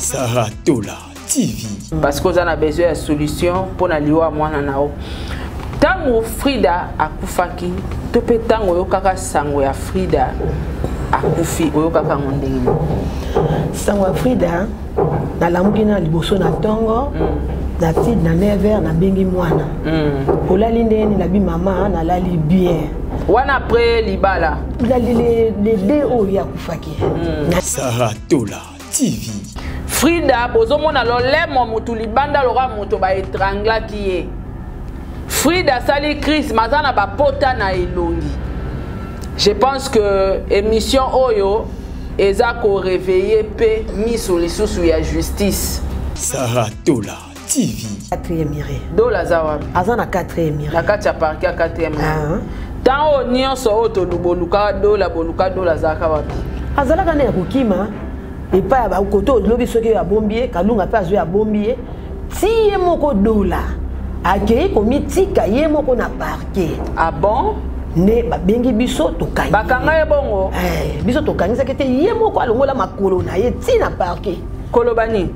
Sarah Tola TV. Parce que oza na besoin ya solution mpo na liwa mwana na yo. Ntango Frida akufaki to mpe ntango oyokaka sango ya Frida akufi, oyokaka yango ndenge nini? Sango ya Frida, nalamuki na liboso na ntongo na tide na 9h, nabengi mwana. Olali ndenge nini? Nabi mama, nalali bien. Wana après libala. Le deux oyo akufaki. Sarah Tola TV. Frida, bozomona lolemo mutu libanda loka moto ba étranglaki ye. Frida asali crise, maza na bapota na elongi. Je pense que émission oyo eza ko réveiller pe miso lisusu ya justice. Sarah Tola TV. 4e rue. Dola aza wapi? Aza na 4e rue. Na kati ya parquet ya 4e rue. Ntango oyo nyonso oyo toluboluka dola boluka dola azalaka wapi? Azalaka nde ya kokima epai ya bakoto olobi soki abombi ye, Kalunga mpe azwi abombi ye ti ye moko dola akei komitika ye moko na parquet. Ah bon? Nde babengi biso tokangi. Bakanga ye bongo? Biso tokangisaki te, ye moko alongola makolo na ye ti na parquet. Koloba nini?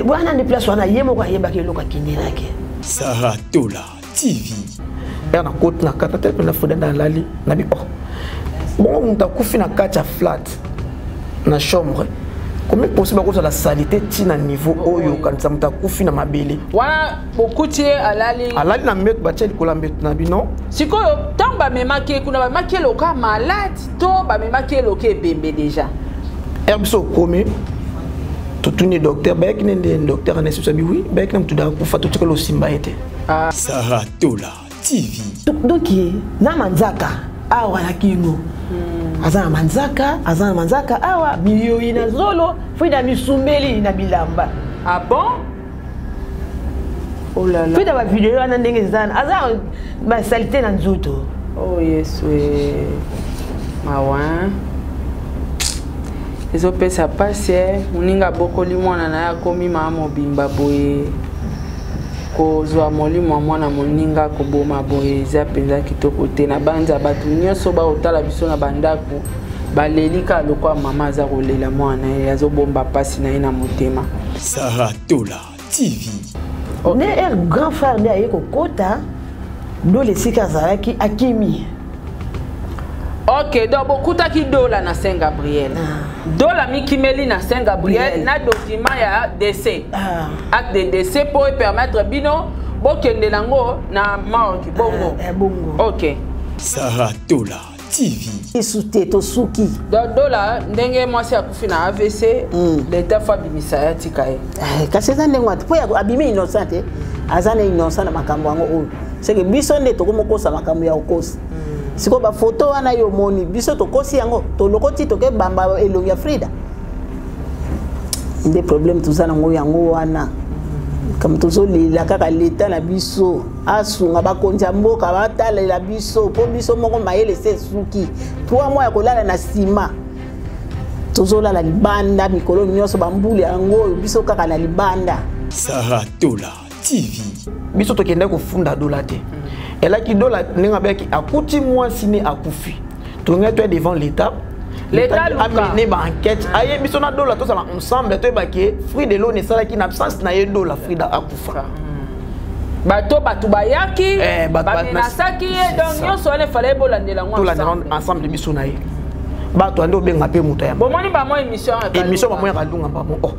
Wana nde place wana ye moko ayebaki eloko akindelaki. Sarah Tola TV. Ya na koti na kata te na Frida na lali na bi oh. Bongo moto akufi na kati ya flat na chambre. Combien possible akozala salité ti na niveau oyo kanisa moto akufi na mabele. Wana bokuti ye alali. Alali na mbeto, batie likolo ya mbeto na bino. Sikoyo ntango bamemaki ye kuna, bamemaki ye loka malade to bamemaki ye loka ebembe déjà? Heure biso okomi totuni docteur, bayaki nde nde docteur anesi biso abi oui, bayaki na moto da akufa, totikala osimba ye te. Sarah Tola TV. Donc na manzaka awa na kingo. Aza na manzaka, aza na manzaka awa miyoyi na zolo, Frida misumbeli na bilamba. Ah bon? Oh là là. Frida ba vidéo wana ndenge eza na, aza ba salité na nzoto. Oh Yesu. Mawa. Ezopesa pasi, moninga abokoli mwana na ye akomi mama mobimba boye. Kozwa molimo ya mwana moninga koboma boye eza mpenza kitoko te. Na banza bato nyonso baotala biso na bandako baleli kaka lokola mama aza kolela mwana ye, azobomba pasi na ye na motema. Sarah Tola TV. Ne er grand frère nde aye kokota dole esika azalaki akimi. Ok, donc bokutaki dola na Saint Gabriel. Dola mikimeli na Saint Gabriel na document ya décès. Acte de décès pour permettre bino bokende nango na morgue bongo. Bongo. Ok. Sarah Tola TV. Isu te tosuki. Donc dola ndenge mwasi akufi na AVC, l'État fa bimisa ya tika ye. Kasi eza ndenge wana po ya abimi innocent te. Aza na innocent na makambo yango oyo. C'est que biso nde tokomokosa makambo ya kokosa. Siko ba photo wana yo moni biso tokosi yango tolokoti toke bamba elongi ya Frida. Nde problème toza nango yango wana. Comme tozolela kaka l'État na biso asunga bakonzi ya mboka batalela biso po biso moko mayele se esuki. 3 mois ya kolala na nsima tozolala libanda mikolo nyonso bambulu yango oyo biso kaka na libanda. Sarah Tola TV. Biso tokendaki kofunda dola te. Elaki dola ndenge abeyaki akuti mwasi ne akufi. Tongaki toya devant l'État. L'État L'État luka. amené ba enquête. Aye biso na dola tozala ensemble toyebaki fruit de l'eau esalaki na absence na ye dola Frida akufa. Bato bato bayaki, Bato ba- bamenasaki ye, donc C'est ça. nyonso wana efallait bolandela yango Tolandela ensemble. ensemble biso na ye. Bato ande obenga mpe moto ya Bomoni ba mo émission ya Kalunga. Émission ba mo ya Kalunga, ba mo. Oh.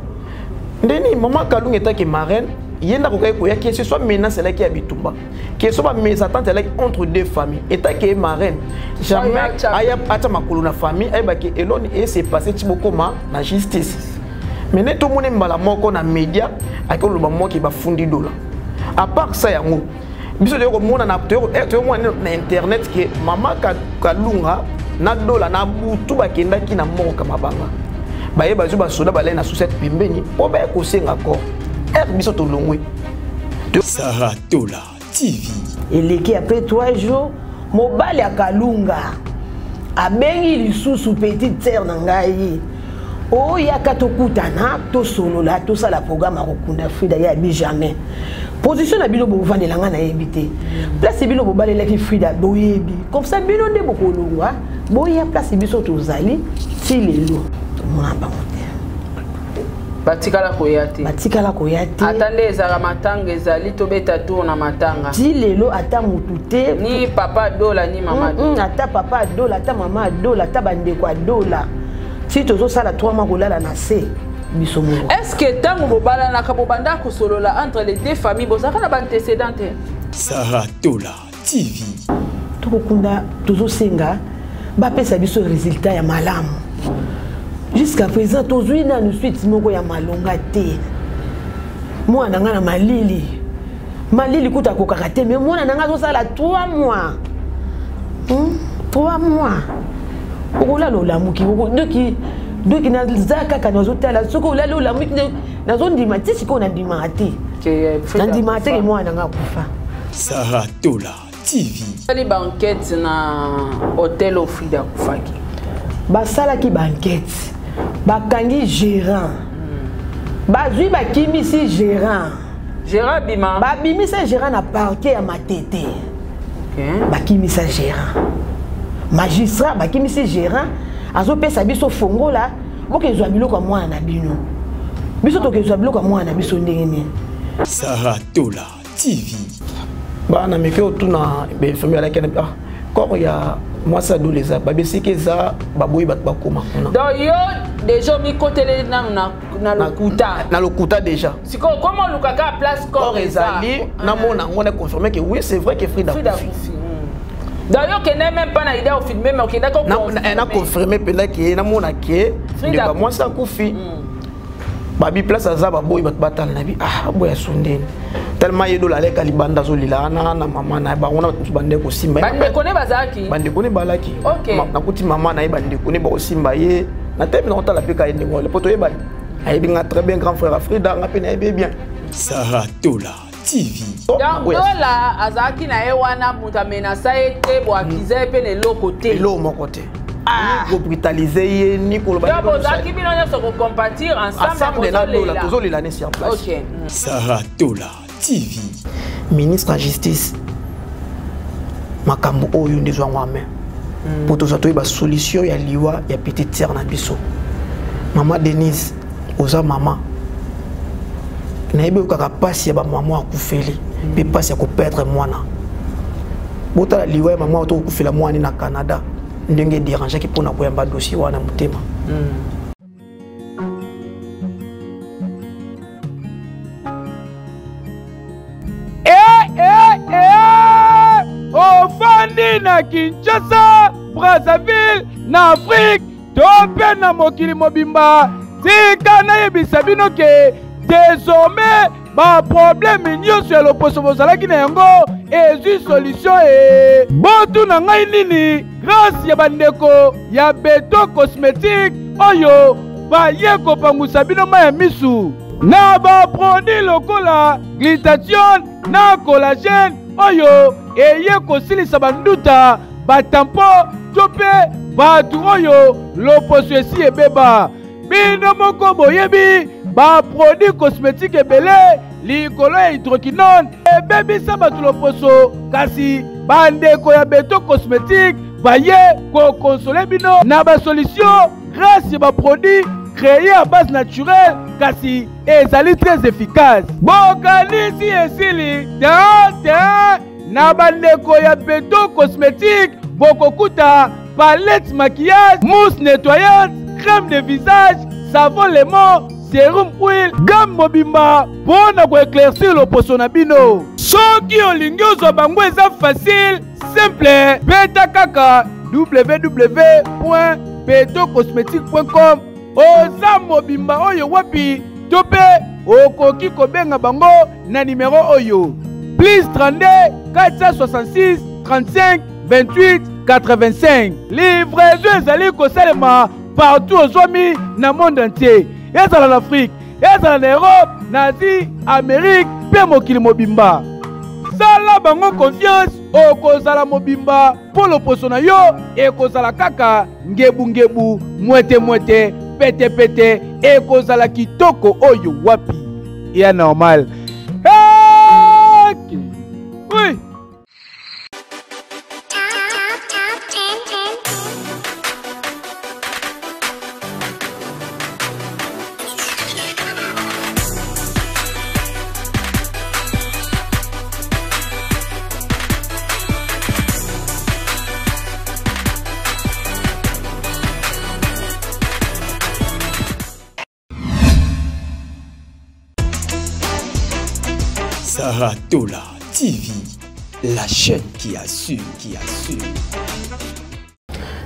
Ndeni maman Kalunga etaki marraine, ye ndako kaka koya que ce soit menace elaki ya bitumba, que ce soit mésentente elaki entre deux familles, etaki ye marraine jamais Aya, aya atia makolo na famille ayebaki eloni e se passé ti bokoma na justice. Mais nde tomoni mbala moko na média aki oloba moki bafundi dola. À part ça yango biso toyei komona na, toyei ko, eh, toyei komona na internet ke mama Kalunga na dola na butu bakendaki na moko mabanga. Baye bazwi basoda balai na sucette pembeni po baye kosenga corps. R biso tolongwe. Sarah Tola TV. Eleki après 3 jours, mobali ya Kalunga abengi lisusu petite sœur na ngai. Oyaka tokutana, tosolola, tosala programme ya kokunda Frida ya bi jamais. Position na bino bovandela nga nayebi te. Place bino bobalelaki Frida boyebi. Comme ça bino nde bokolongwa, boya place biso tozali ti lelo. Tomona bango te. Batikala koya te. Batikala koya te. Ata nde ezalaka matanga ezali tobeta tour na matanga. Ti lelo ata mutu te. Ni papa Dola ni mama Dola. Ata papa Dola, ata mama Dola, ata bandeko ya Dola. Ti tozosala 3 mois kolala na se biso moko. Est-ce que ntango bobalanaka bobanda kosolola entre les deux familles bozalaka na baantécédent te? Sarah Tola TV. Tokokunda tozosenga bapesa biso résultat ya malamu. Jusqu'à présent tozwi nanu suite moko ya malonga te. Mwana nga na malili. Malili kuta akokaka te, mais mwana na nga azosala 3 mois. 3 mois. Okolala olamuki, doki naza kaka nazotala soki olali olamuki nazondima ti sikoyo nandimaka te. Nandimaka te ke mwana na nga akufa. Sarah Tola TV. Basali ba enquête na hôtel oyo Frida akufaki. Basalaki ba enquête, bakangi gérant. Bazwi bakimisi gérant. Gérant bima. Babimisa gérant na parquet ya Matete. Okay. Bakimisa gérant. Magistrat bakimisi gérant azopesa biso fongola bokezwa biloko ya mwana na bino. Biso tokezwa biloko ya mwana na biso ndenge nini? Sarah Tola TV. Bana meke otuna be famille alaki na ah corps ya mwasi ya Dola eza babesiki eza baboyi bato bakoma kuna. Donc yo déjà mikotele nanu na lokuta. Na lokuta déjà. Sikoyo comment olukaka place corps Corps ezali, namona yango na confirmer que oui c'est vrai que Frida Frida akufi. akufi. Donc yo okende même pas na idée ya filmer mais okendaki Na, oconfirmer. na confirmer mpenza ke namona ke Frida ndeko ya akufi. mwasi akufi. Babi place aza baboyi bato batala na bi ah boya sondeni. Tellement ye Dola aleka libanda azolila wana na mama na ye, bango na bato mosusu bandeko kosimba ye. Bandeko ne bazalaki? Bandeko ne balaki. Ok. Nakuti mama na ye bandeko ne bakosimba ye. Na temi na kotala mpe ka ye ndenge wana, po toyebani. Ayebi nga très bien grand frère Frida, nga mpe nayebi ye bien. Sarah Tola TV. Oh, Donc, oyo. Dola azalaki na ye wana moto amenasa ye te, bo akiza ye mpe na eloko te. Eloko moko te. Ni kobrutalize ye, ni koloba Donc, ni koloba. bozalaki bino nyonso kocompatir ensemble, Ensemble na Dola, bozolela. tozolela ne sur place. Ok. Sarah Tola TV. Ministre ya Justice, makambo oyo nde ezwa yango en main. Po tozwa toyeba solution ya liwa ya petite sœur na biso. Mama Denise, oza mama. Nayebi kaka pasi ya ba mama akufeli, pe pasi ya koperdre mwana. Botala liwa ya mama oyo tokufela mwana na Canada, ndenge dérangeaki mpona koyamba dossier wana motema. Ofandi na Kinshasa, Brazzaville, na Afrique, to mpe na mokili mobimba. Tika nayebisa bino ke désormais ba problème nyonso ya loposo bozalaki na yango ezwi solution e. Botu na ngai nini grâce ya bandeko ya Beto Cosmétique oyo baye kopangusa bino mai ya misu na ba produit lokola glutathione na collagène oyo eye kosilisa banduta, ba tampon to mpe bato oyo loposo esi ebeba. Bino moko boyebi ba produit cosmétique ebele likolo ya hydroquinone ebebisa bato loposo, kasi bandeko ya Beto Cosmétique baye kokonsole bino na ba solution grâce ya ba produit créé à base naturelle kasi ezali très efficace. Bokanisi esili te te na bandeko ya Beto Cosmétique bokokuta palette maquillage, mousse nettoyante, crème de visage, savon lemon, sérum huile, gamme mobimba mpo na koéclaircir loposo na bino. Soki olingi ozwa bango eza facile, simple, beta kaka w w w point beto cosmétique point com. Oza mobimba oyo wapi to mpe okoki kobenga bango na numero oyo plus 32 466 35 28 85. Livraison ezali kosalema partout ozwami na monde entier, ezala na Afrique, ezala na Europe, na Asie, Amérique mpe mokili mobimba. Sala bango confiance, okozala mobimba mpo loposo na yo ekozala kaka ngebungebu, mwete-mwete, pete-pete, ekozala kitoko oyo wapi ya normal. Hey! Oui. Sarah Tola TV, la chaîne qui assure, qui assure.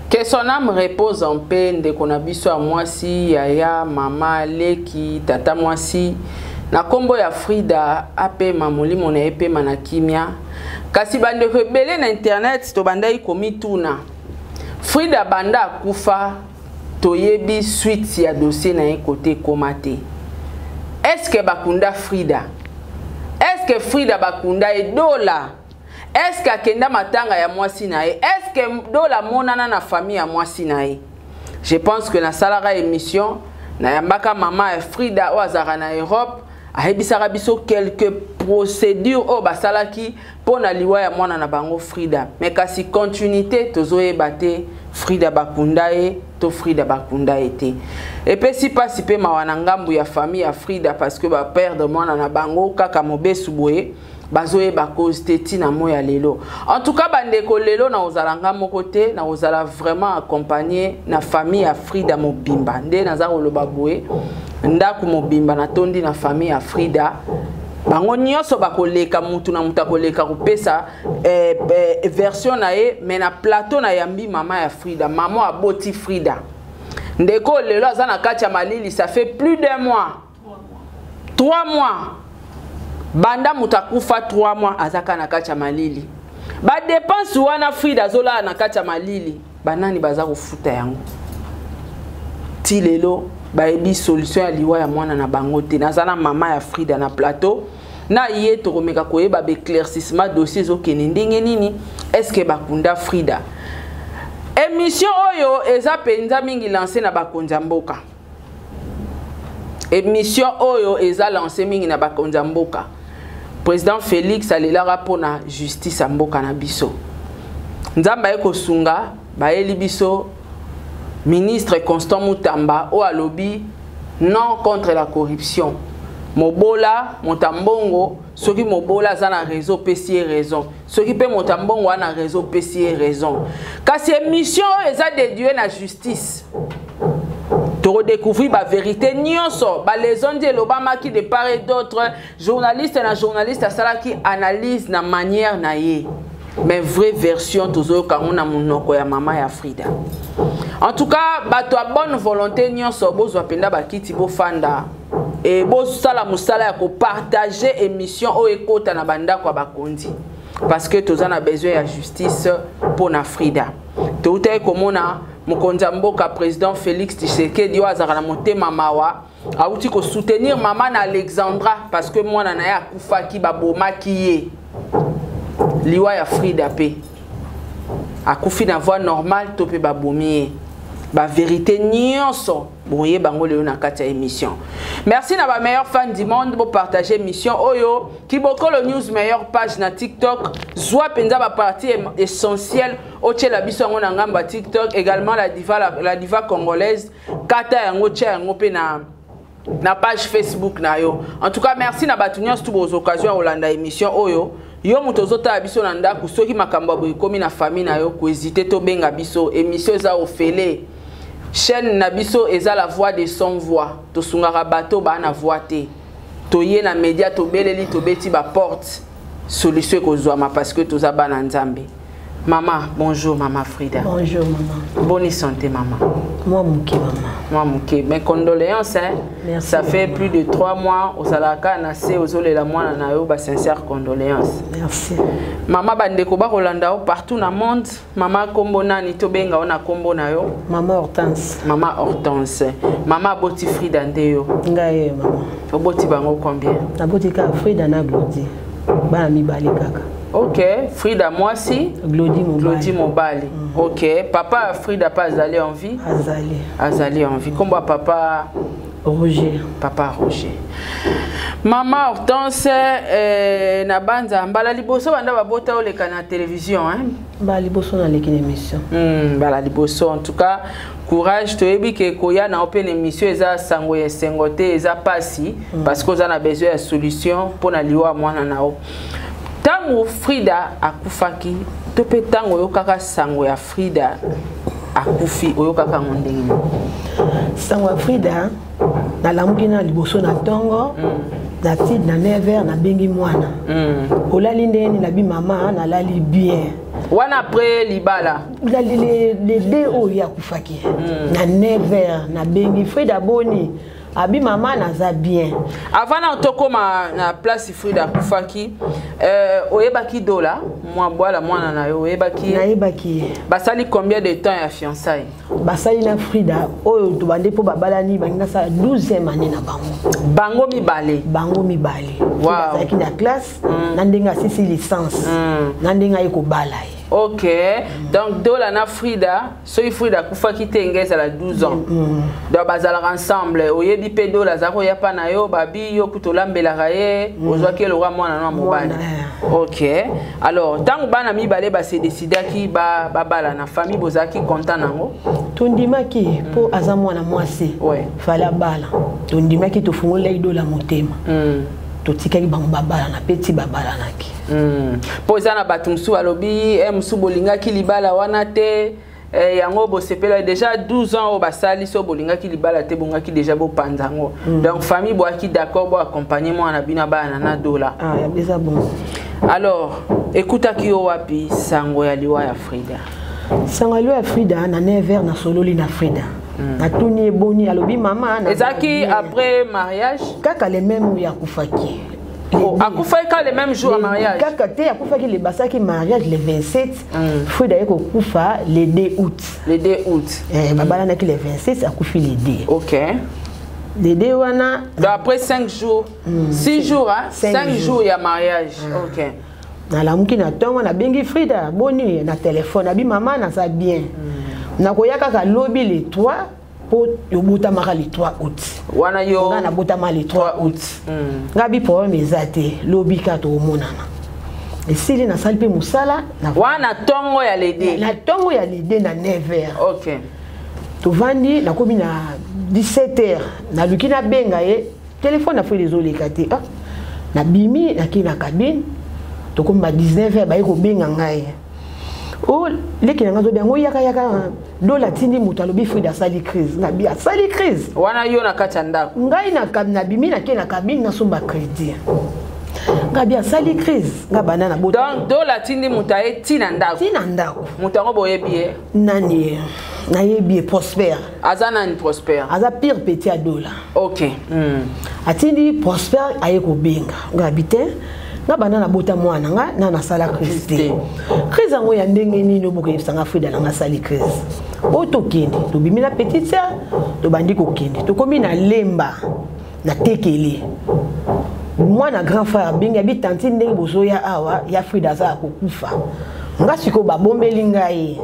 Que son âme repose en paix, ndeko na biso ya mwasi, yaya, mama, leki, tata mwasi. Na kombo ya Frida apema molimo na ye pema na kimia. Kasi bandeko ebele na internet tobandaki komituna. Frida banda akufa toyebi suite ya dossier na ye kote ekoma te. Est-ce que bakunda Frida? Est-ce que Frida bakunda ye dola? Est-ce que akenda matanga ya mwasi na ye? Est-ce que dola monana na famille ya mwasi na ye? Je pense que nasalaka émission nayambaka mama ya Frida oyo azalaka na Europe, ayebisaka biso quelques procédures oyo basalaki mpo na liwa ya mwana na bango Frida. Mais kasi continuité tozoyeba te Frida bakunda ye to Frida bakunda ye te. Epesi pasi pe mawa na ngambu ya famille ya Frida parce que ba perdre mwana na bango kaka mobesu boye. Bazoyeba cause te tina mo ya lelo. En tout cas bandeko lelo na ozala nga moko te, na ozala vraiment accompagné na famille ya Frida mobimba. Nde naza koloba boye, ndaku mobimba na tondi na famille ya Frida. Bango nyonso bakoleka mutu na mutu akoleka kopesa version na ye, mais na plateau na yambi mama ya Frida, mama aboti Frida. Ndeko lelo aza na kati ya malili, ça fait plus d'un mois. 3 mois. Banda mutu akufa 3 mois azaka na kati ya malili. Ba dépense wana Frida azolala na kati ya malili, banani baza kofuta yango? Ti lelo bayebi solution ya liwa ya mwana na bango te. Naza na mama ya Frida na plateau. Na ye tokomeka koyeba ba éclaircissement dossier ezokende ndenge nini? Est-ce que bakunda Frida? Émission oyo eza penza mingi lancé na bakonzi ya mboka. Émission oyo eza lancé mingi na bakonzi ya mboka. Président Félix alelaka mpona justice ya mboka na biso. Nzambe aye kosunga, bayeli biso ministre Constant Mutamba oyo alobi non contre la corruption. Mobola, Montambongo, soki Mobola aza na réseau pesi ye raison. Soki pe Montambongo aza na réseau pesi ye raison. Kasi émission oyo eza dédiée na justice. To redécouvrir ba vérité nyonso, ba légendes elobamaki de part et d'autre, journaliste na journaliste asalaki analyse na manière na ye. Mais vraie version tozoyoka ngo na monoko ya mama ya Frida. En tout cas, bato ya bonne volonté nyonso bozwa mpenza bakiti bofanda e bosala mosala ya kopartage émission oyo ekota na bandako ya bakonzi. Parce que toza na besoin ya justice mpo na Frida. Toutaki komona mokonzi ya mboka président Félix Tshisekedi oyo azalaka na motema mawa, awuti kosoutenir mama na Alexandra parce que mwana na ye akufaki, babomaki ye. Liwa ya Frida pe akufi na voie normale to pe babomi ye. Ba vérité nyonso boye bango lelo na kati ya émission. Merci na ba meilleurs fans du monde bo partager émission oyo Kibokolo News meilleure page na TikTok, zwa penza ba partie essentielle otiela biso yango na ngambo ya TikTok, également la diva, la diva congolaise kata yango tia yango pe na page Facebook na yo. En tout cas merci na batu nyonso tout bozwa occasion ya kolanda émission oyo. Yo moto ozotala biso na ndako, soki makambo ya boye ekomi na famille na yo, kohésite tobenga biso. Émission eza ofele. Chaîne na biso eza la voix de sans voix. Tosungaka bato ba na voix te. Toye na média tobeleli tobeti ba porte. Solution ekozwama parce que toza bana Nzambe. Maman, bonjour maman Frida. Bonjour maman. Bonne santé maman. Moi mouké maman. Moi mouké. Mes condoléances hein. Merci, Ça fait maman. plus de 3 mois ozalaka na se ozolela mwana na yo ba sincère condoléances. Merci. Maman bandeko ba kolanda yo partout na monde. Maman kombo nani tobenga ona kombo na yo? Maman Hortense. Maman Hortense. Maman boti Frida ndeyo. Ngai maman. Oboti bango combien? Naboti ka Frida na Glody. Bana mibale kaka. Ok, Frida mwasi, Glody mobali. Glody mobali. Ok, papa Frida pas azali en vie? Azali. Azali en vie. Kombo papa Roger. Papa Roger. Maman Hortense na banza mbala liboso banda babota oleka na télévision hein. Mbala liboso na leki na émission. Mbala liboso en tout cas courage toyebi ke koya na open émission eza sango ya sengo te eza pasi parce que oza na besoin ya solution pona liwa mwana na yo. Tango Frida akufaki to pe tango oyokaka sango ya Frida akufi oyokaka ngo ndenge nini? Sango ya Frida nalamuki na liboso na tongo. Na na 9 heures nabengi mwana. Olali ndenge? Nabi mama, nalali bien. Wana après libala? Le deux oyo akufaki, na 9 heures nabengi Frida: boni? Abi mama, naza bien. Avant na tokóma na place Frida akufaki, oyebaki Dola mwa bwala mwana na yo, oyebaki? Nayebaki ye. Basali combien de temps ya fiançailles? Basali na Frida oyo tobande mpo babalani, bangi nasala 12e année na bango. Bango mibale? Bango mibale. Frida azalaki na classe na ndenge asisi licence na ndenge aye kobala ye. Ok, donc Dola na Frida, soki Frida akufaki te, nge ezala 12 ans. Donc bazalaka ensemble, oyebi mpe Dola azalaka koya mpa na yo, babi yo kuta olambelaka ye, ozwaki eloko mwana no ya mobali. Ok, alors ntango bana mibale base décidaki babala na famille, bozalaki content nango? Tondimaki mpo aza mwana mwasi. Fale abala, tondimaki, tofungolaki Dola motema, totikaki bango babalana mpe ti babalanaki. Mpo eza na bato mosusu balobi mosusu bolingaki libala wana te, yango bosepela déjà 12 ans oyo basali. So bolingaki libala te, bongaki déjà bopanza yango. Donc famille boyaki d'accord boaccompagne mwana bino abana na Dola? Ah, eza bon. Alors ekutaki yo wapi sango ya liwa ya Frida? Sango ya liwa ya Frida, na 9 heures nasololi na Frida, natuni eboni, alobi mama Ezalaki après mariage? Kaka le même oyo akufaki. Oh, akufaki kaka le même jour ya mariage? Kaka te, akufaki le basalaki mariage le 27, Frida aye kokufa le 2 août. Le 2 août. Eh, babalanaki le 27, akufi le 2. Le 2 wana. Donc après 5 jours, 6 jours, hein? 5 jours ya mariage, ok. Nalamuki na ntongo, nabengi Frida: boni? Na telefone abi mama, naza bien, nakoya kaka lobi le 3 mpo yobotamaka le 3 août. Wana yo? Nga nabotama le 3 août. Nga bi problème eza te, lobi kaka tokomonana. Esili, nasali mpe mosala. Wana ntongo ya le deux? Na ntongo ya le deux na 9 heures. Tovandi, nakomi na 17 heures, naluki nabenga ye telefone na Frida, ezoleka te. Ah, nabimi, nakei na cabine, tokomi ba 19 heures, baye kobenga ngai: o leki na ngai azobenga ngo, yaka yaka, Dola atindi moto, alobi Frida asali crise. Nabi asali crise? Wana yo na kati ya ndako? Ngai nabimi, nakei na cabine, nasomba crédit. Ngai bi asali crise, ngai banda na Donc Dola atindi moto aye ti na ndako? Ti na ndako. Moto yango boyebi ye? Nani, nayebi ye, Prosper. Aza nani Prosper? Aza pire petit ya Dola. Atindi Prosper aye kobenga ngai, abi te, nga banda nabota mwana nga na nasala crise te, crise yango ya ndenge nini? Obokoyebisa nga Frida na nga asali crise oyo. Tokende, tobimi na petite sœur, tobandi kokende, tokomi na Lemba na Tekele, mwana grand frère abengi, abi tantine, ndenge bozoya awa ya Frida aza ya kokufa. Nga sikoyo babombeli ngai.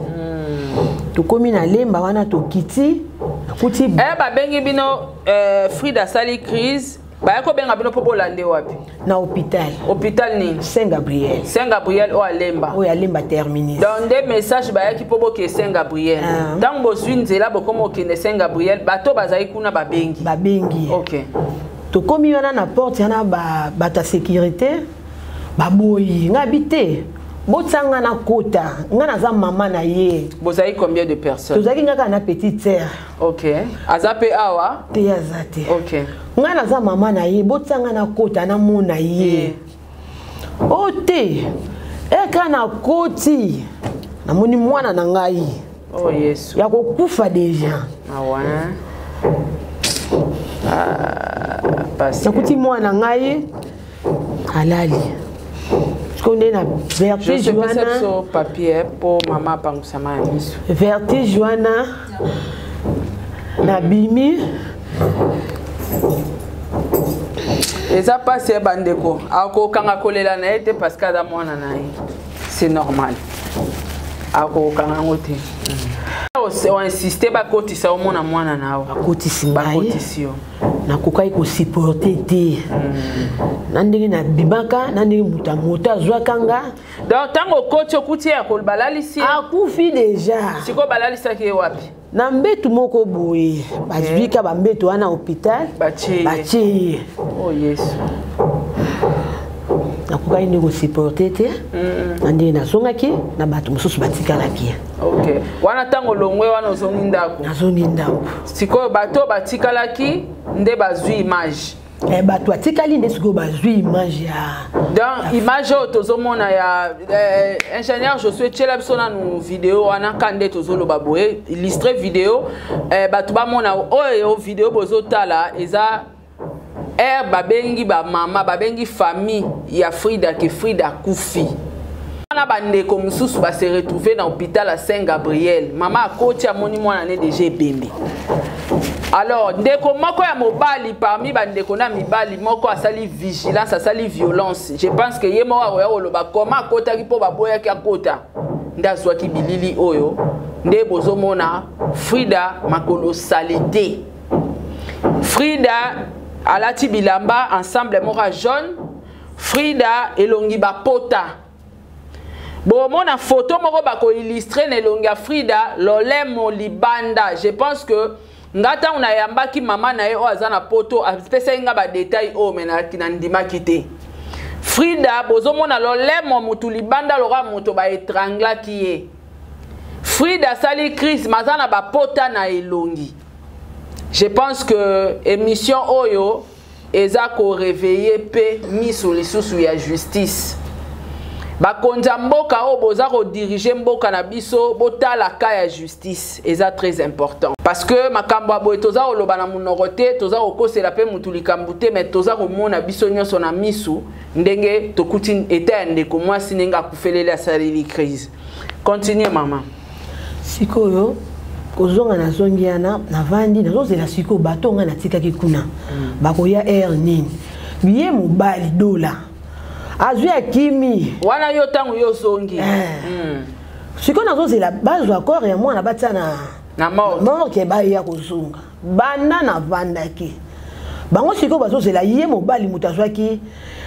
Tokomi na Lemba wana, tokiti, nakuti Babengi bino, Frida asali crise, baya kobenga bino mpo bolande wapi? Na hôpital. Hôpital nini? Saint Gabriel. Saint Gabriel oyo Alemba? Oyo Alemba terminus. Donc nde message bayaki mpo bokende Saint Gabriel. Ntango bozwi nzela, bokoma okende Saint Gabriel, bato bazali kuna babengi? Babengi. Tokomi wana na porte wana, bato ya sécurité baboyi. Ngai bi te, botia nga na kota, nga naza mama na ye. Bozali combien de personnes? Tozalaki nga kaka na petite sœur. Ok, aza mpe awa? Te, aza te. Nga naza mama na ye, botia nga na kota, namona ye. O te, eka nakoti, namoni mwana na ngai Oh Yesu. ya kokufa déjà. Awa. Ah, pasi. Nakuti mwana ngai alali. Sikoyo nde na vertige wana. Biso papier mpo mama apangusama ya miso. Vertige wana, nabimi. Eza mpasi ya bandeko, akokanga kolela na ye te parce que aza mwana na ye, c'est normal, akokanga yango te. Oinsiste bakotisa, omona mwana na yo? Bakotisi ngai. Bakotisi yo. Nakokaki kosupporte te na ndenge nabimaka, na ndenge moto ya moto azwaka nga. Donc ntango okoti, okuti ye balalisi ye? Akufi déjà. Sikoyo balalisaki ye wapi? Na mbetu moko boye, bazwika bambetu wana hôpital. Batie ye. Batie ye. Oh Yesu. Nakokaki nde kosupporte te na ndenge nazongaki na bato mosusu batikalaki. Ok, wana ntango olongwe wana, ozongi ndako? Nazongi ndako. Sikoyo bato batikalaki nde bazwi image? Eh, bato atikali nde sikoyo bazwi image ya donc image oyo tozomona ya eh, ingénieur Josué, tiela biso nanu video wana ka nde tozoloba boye, illustre video, eh, bato bamona oyo video bozotala eza aire babengi bamama, babengi famille ya Frida ke Frida akufi. Wana bandeko mosusu base retrouve na hôpital ya Saint Gabriel. Mama akoti, amoni mwana ne deja ebembe. Alors ndeko moko ya mobali, parmi bandeko na mibali, moko asali vigilance, asali violence. Je pense que ye moko akoya koloba koma akotaki mpo baboyaki akota, nde azwaki bilili oyo nde bozomona Frida makolo saleté. Frida alati bilamba ensemble moko ya jaune. Frida elongi bapota. Bomona photo moko bakoillustre na elongi ya Frida, lolemo libanda. Je pense que nga ntango nayambaki mama na ye oyo aza na poto, apesaki nga badetail oyo, me nandimaki te. Frida bozomona lolemo motu libanda lokola moto baetranglaki ye. Frida asali crise, maza na bapota na elongi. Je pense que émission oyo eza koréveiller mpe miso lisusu ya justice. Bakonzi ya mboka oyo boza kodirige mboka na biso, botala ka ya justice, eza très important, parce que makambo ya boye toza koloba na monoko te, toza kokosela mpe mutu likambo te, mais toza komona biso nyonso na misu ndenge tokuti eta ya ndeko mwasi, ndenge akufeleli, asaleli crise. Continue, mama. Sikoyo kozonga, nazongi wana, navandi, nazozela sikoyo bato ngai natikaki kuna. Bakoya aire nini? Ye mobali Dola azwi, akimi. Wana yo ntango yo ozongi? Eh. Sikoyo nazozela bazwa corps ya mwana, batia na na morgue. Morgue, baya kozonga. Banda navandaki bango, sikoyo bazozela ye mobali, moto azwaki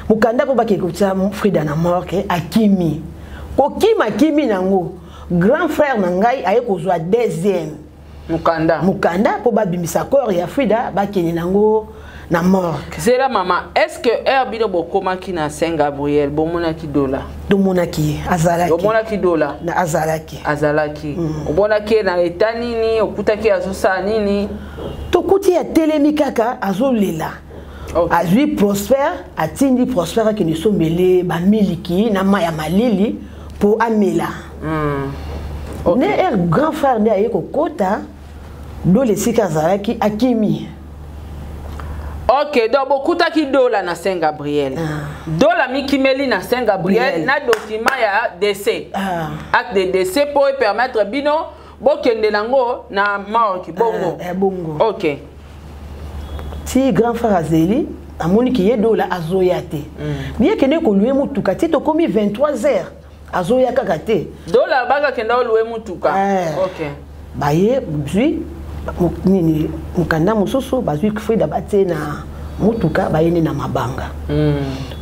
mokanda mpo bakeke kotia Frida na morgue, akimi. Kokima, akimi nango. Grand frère na ngai aye kozwa deuxième mokanda. Mokanda mpo babimisa corps ya Frida, bakende nango na morgue. Zela mama, est ce que heure bino bokomaki na Saint Gabriel, bomonaki Dola? Tomonaki ye, azalaki. Omonaki Dola? Na azalaki. Azalaki. Omonaki ye na eta nini? Okutaki azosala nini? Tokuti ye atelemi kaka, azolela. Azwi Prosper, atindi Prosper akende esombele bamiliki na mai ya malili mpo amela. Ne ere grand frère nde aye kokota, Dola esika azalaki, akimi. Ok, donc bokutaki Dola na Saint Gabriel. Dola mikimeli na Saint Gabriel na document ya décès, acte de décès, mpo epermettre bino bokende nango na morgue, bongo? Ah, eh, bongo. Ok. Ti grand frère azeli, amoniki ye Dola azoya te. Ye kende kolouer motuka ti tokomi 23 heures, azoya kaka te. Dola bakakenda olouer motuka? Eh. Ok. Baye zwi nini, mokanda mosusu, bazwi Frida, batie na motuka, bayende na mabanga.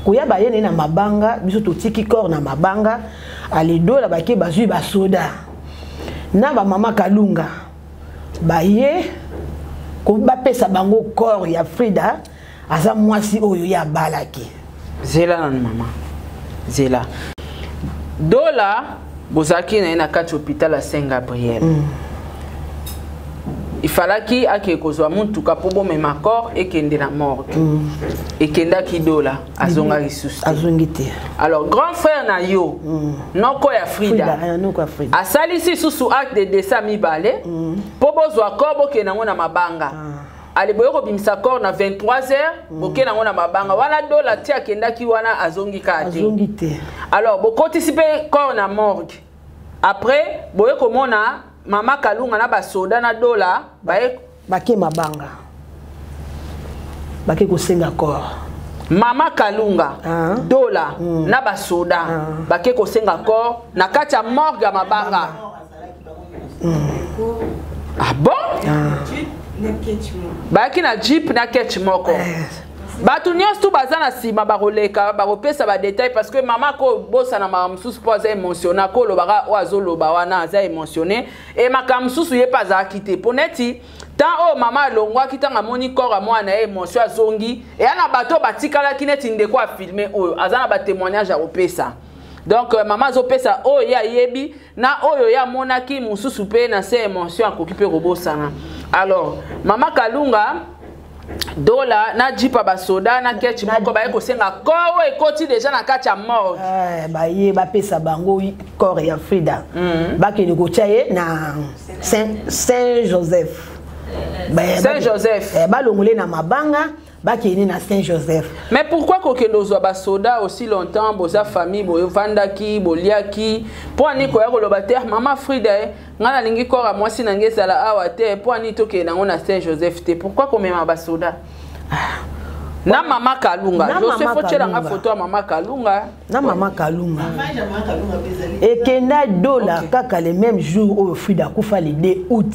Koya, bayende na mabanga, biso totiki corps na mabanga. Aledola bake, bazwi basoda na bamama Kalunga, baye bapesa bango corps ya Frida, aza mwasi oyo ye abalaki. Zela nanu mama, zela. Dola bozalaki na ye na kati hôpital ya Saint Gabriel. Ifalaki akee kozwa mutuka mpo bomema corps ekende na morgue. Ekendaki, Dola azongaki lisusu te? Azongi te. Alors grand frère na yo, noko ya Frida, Frida, noko ya Frida, asalisi lisusu acte de décès mibale mpo bozwa corps, bokende yango na mabanga. Ale boye kobimisa corps na 23 heures, bokende yango na mabanga wana. Dola ti akendaki wana, azongi kaka te? Azongi te. Alors bokotisi mpe corps na morgue. Après boye komona mama Kalunga na basoda na Dola baye? Bake mabanga, bake kosenga corps. Mama Kalunga, Dola na basoda bake kosenga corps na kati ya morgue ya mabanga. Ah bon? Bayaki na jeep na ketch moko. Bato nyonso tu baza na nsima, bakoleka, bakopesa badetail, parce que mama akobosana makambo mosusu mpo aza émotionné. Akolobaka oyo azoloba wana, aza émotionné e makambo mosusu ye mpe azalaki te, mpo neti tant oyo mama alongwaki, ntango amoni corps ya mwana ye, émotion azongi. Eya na bato oyo batikalaki, neti ndeko afilme oyo aza na batémoignage ya kopesa. Donc mama azopesa oyo ye ayebi na oyo ye amonaki. Mosusu mpe na se émotion akoki mpe kobosana. Alors mama Kalunga Dola na jipa basoda na ketch moko baye kosenga corps oyo ekoti deja na kati ya morgue. Eh, baye bapesa bango corps ya Frida. Bakende kotia ye na Saint Joseph. Saint Joseph. Eh, balongole na mabanga, bakende na Saint Joseph. Mais pourquoi kokende ozwa basoda aussi longtemps? Boza famille, bovandaki, boliaki, mpo ani koya koloba te: "Mama Frida, eh, ngai nalingi corps ya mwasi na ngai ezala awa te"? Mpo ani tokende nango na Saint Joseph te? Pourquoi komema basoda na mama Kalunga? Na Joseph, Mama otyelanga Kalunga. foto ya mama Kalunga. Na mama Kalunga ekenda Dola. Kaka le même jour oyo Frida akufa, le 2 août,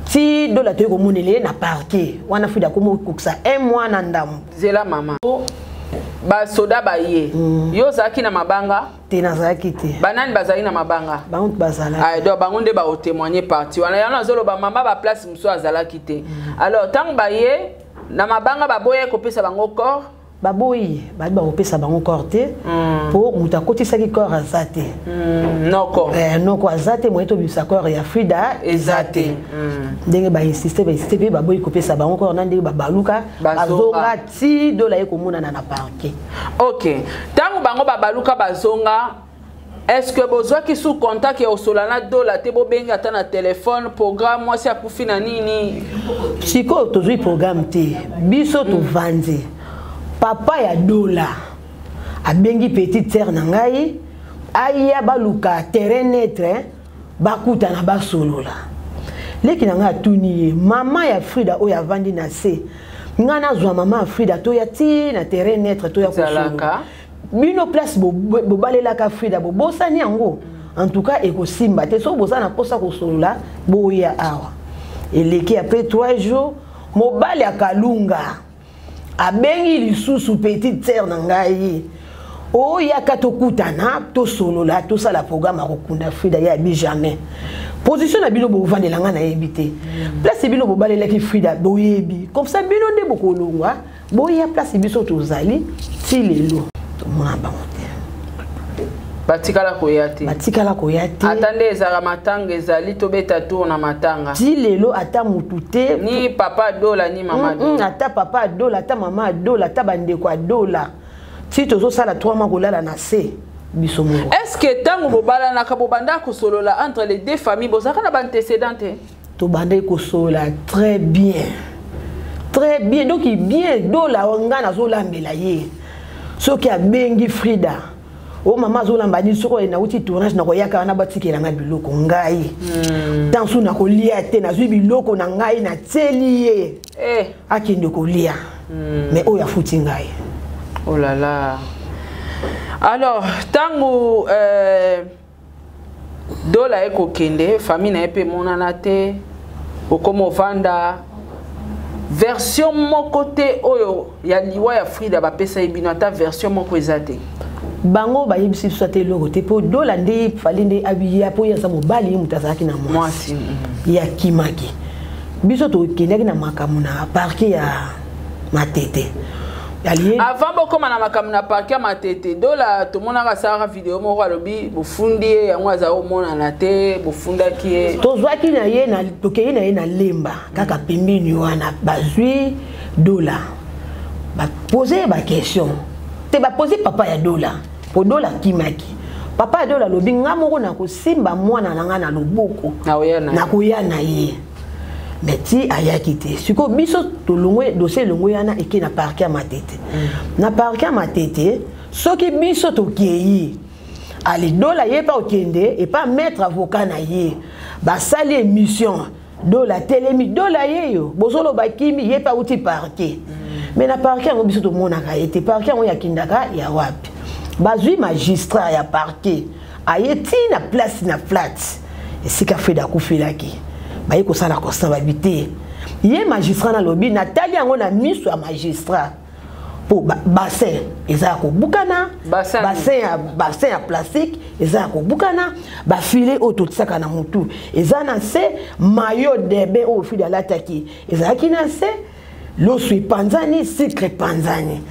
ti Dola toyei komonela ye na parquet wana, Frida akoma kokokisa un mois na ndambo. Zela mama, basoda baye, yo ozalaki na mabanga? Te, nazalaki te. Banani bazalaki na mabanga? Bango bazalaki. Ah, donc bango nde baotémoigne parti wana. Yango nazoloba, mama, baplace mosusu azalaki te. Alors ntango baye na mabanga, baboya kopesa bango corps? Baboyi, bayebi bakopesa bango corps te mpo moto akotisaki corps aza te. Noko. Eh, noko aza te, moye tobimisa corps ya Frida eza te. Ndenge bainsiste, bainsiste mpe, baboyi kopesa bango corps. Na ndenge babaluka, bazonga. Bazonga ti Dola ye komonana na parquet. Ok, ntango bango babaluka, bazonga, est ce que bozwaki sous contact ya osola na Dola te? Bobengi ata na telefone, programme, mwasi akufi na nini? Sikoyo tozwi programme te. Biso tovandi, papa ya Dola abengi petite sœur na ngai, aya baluka terrain neutre, bakutana, basolola. Leki na ngai atuni ye: "Mama ya Frida oyo avandi na se, ngai nazwa mama ya Frida, toya ti na terrain neutre, toya kosolola." Ezalaka. Bino place bobalelaka Frida, bobosani yango. En tout cas ekosimba te. Soki boza na mposa kosolola, boya awa. Eleki après 3 jours, mobali ya Kalunga abengi lisusu petite sœur na ngai: "Oyaka tokutana, tosolola, tosala programme ya kokunda Frida." Ye abi: "Jamais. Position na bino bovandela, ngai nayebi te. Place bino bobalelaki Frida, boyebi. Comme ça bino nde bokolongwa, boya place biso tozali." Ti lelo tomona bango te. Batikala koya te? Batikala koya te. Ata nde ezalaka matanga, ezali tobeta tour na matanga. Ti lelo ata mutu te. Ni papa Dola, ni mama Dola? Ata papa Adola, ata mama Adola, ata bandeko Adola. Ti tozosala 3 mois kolala na se biso moko. Est ce que ntango bobalanaka, bobanda kosolola entre les deux familles, bozalaka na baantécédent te? Tobandaki kosolola très bien, très bien. Donc bien, Dola ngai nazolambela ye. Soki abengi Frida: "O mama, azolamba nini?" Soki nauti tournage, nakoyaka wana, batikelanga biloko. Ngai ntanso nakolia te, nazwi biloko na ngai, natieli ye, eh. akende kolia. Mais oyo afuti ngai. Oh là là. Alors ntango Dola ekokende, famille na ye mpe emonana te, okoma ovanda, version moko te oyo ya liwa ya Frida bapesa ye bino, ata version moko eza te? Bango bayebisi biso ata eloko te, mpo Dola nde fali nde abiya, mpo ye aza mobali, ye moto azalaki na mwasi. Mwasi. Ye akimaki. Biso tokendaki na makambo na parquet ya Matete. Alie. Avant bokóma na makambo na parquet ya Matete, Dola tomonaka asalaka video moko, alobi bofundi ye, yango aza komonana te, bofundaki ye. Tozwaki na ye na, tokei na ye na Lemba, kaka pembeni wana. Bazwi Dola, bapose ye baquestion te, bapose papa ya Dola, po Dola akimaki. Papa ya Dola alobi: "Nga moko nakosimba mwana na nga na loboko." Nakoya na ye. Nakoya na ye. Mais ti ayaki te. Sikoyo biso tolongwe, dossier elongwe wana, eke na parquet ya Matete. Na parquet ya Matete, soki biso tokei, ale Dola ye mpe okende epa maître avocat na ye, basali émission. Dola telemi, Dola ye yo bozoloba kimi, ye mpe auti parquet. Mais na parquet yango biso tomonaka ye te. Parquet yango yakendaka ya wapi? Bazwi magistrat ya parquet, aye ti na place na flat esika Frida akufelaki. Baye kosala constat, babi te. Ye magistrat nalobi, natali yango na miso ya magistrat, mpo bassin eza ya kobukana. Bassin. Bassin ya plastique eza ya kobukana, bafile oyo totisaka na motu eza na se, maillot de bain oyo Frida alataki ezalaki na se, loso epanzani, sucre epanzani.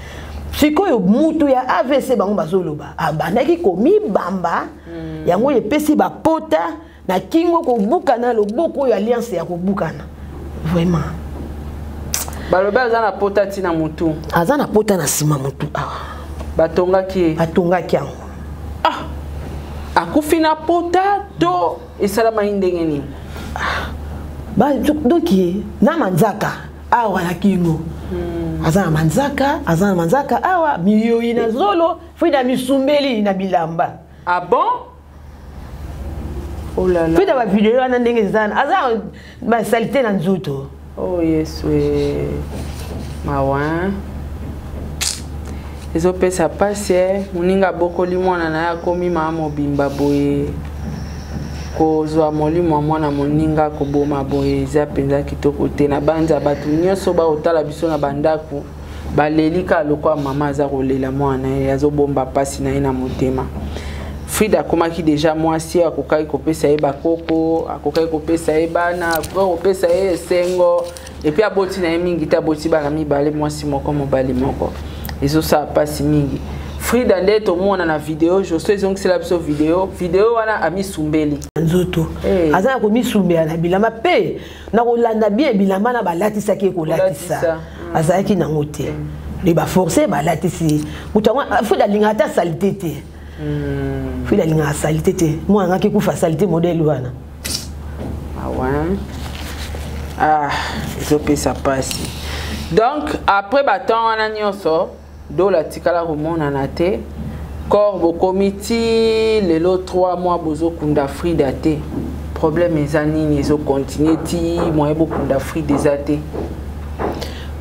Sikoyo mutu ya AVC, bango bazoloba abandaki komibamba. Yango epesi bapota na kingo, kobukana loboko oyo, alliance ya kobukana. Vraiment. Balobi aza na pota ti na mutu. Aza na pota na nsima mutu awa. Batongaki ye. Batongaki yango. Ah, akufi na pota to esalamaki ndenge nini? Ah, donc na manzaka awa na kingo aza na manzaka, aza na manzaka awa, miyoyi na zolo, Frida misumbeli na bilamba. Ah bon? Oh là là. Frida ba video wana ndenge eza aza ba salite na nzoto. Oh Yesu mawa. Ezopesa pasi eh. Moninga abokoli mwana na ye akomi mama mobimba boye. Kozwa molimo ya mwana moninga koboma boye eza mpenza kitoko te. Na banza bato nyonso baotala biso na bandako baleli kaka lokola mama aza kolela mwana ye, azobomba mpasi na ye na motema. Frida akomaki deja mwasi, akokaki kopesa ye bakoko, akokaki kopesa ye bana, akokaki kopesa ye esengo. Et puis aboti na ye mingi te, aboti bana mibale, mwasi moko mobali moko. Ezosala mpasi mingi. Frida nde tomona na video, Josué ezongisela biso video, video wana amisumbeli nzoto. Hey. Aza na komisumbela na bilamba mpe na kolanda bien bilamba na balatisaki ye kolatisa. Azalaki nango te. Le baforce balatisi moto yango. Frida alingaka ata salite te. Frida alingaka salite te. Mwana ngaki kufa salite modele wana. Awa. Ah, ezopesa mpasi. Donc après batemps wana nyonso Dola atikala komonana te. Corps bokomi ti lelo 3 mois bozokunda Frida te. Problème eza nini? Ezocontinue ti moyen bokunda Frida eza te.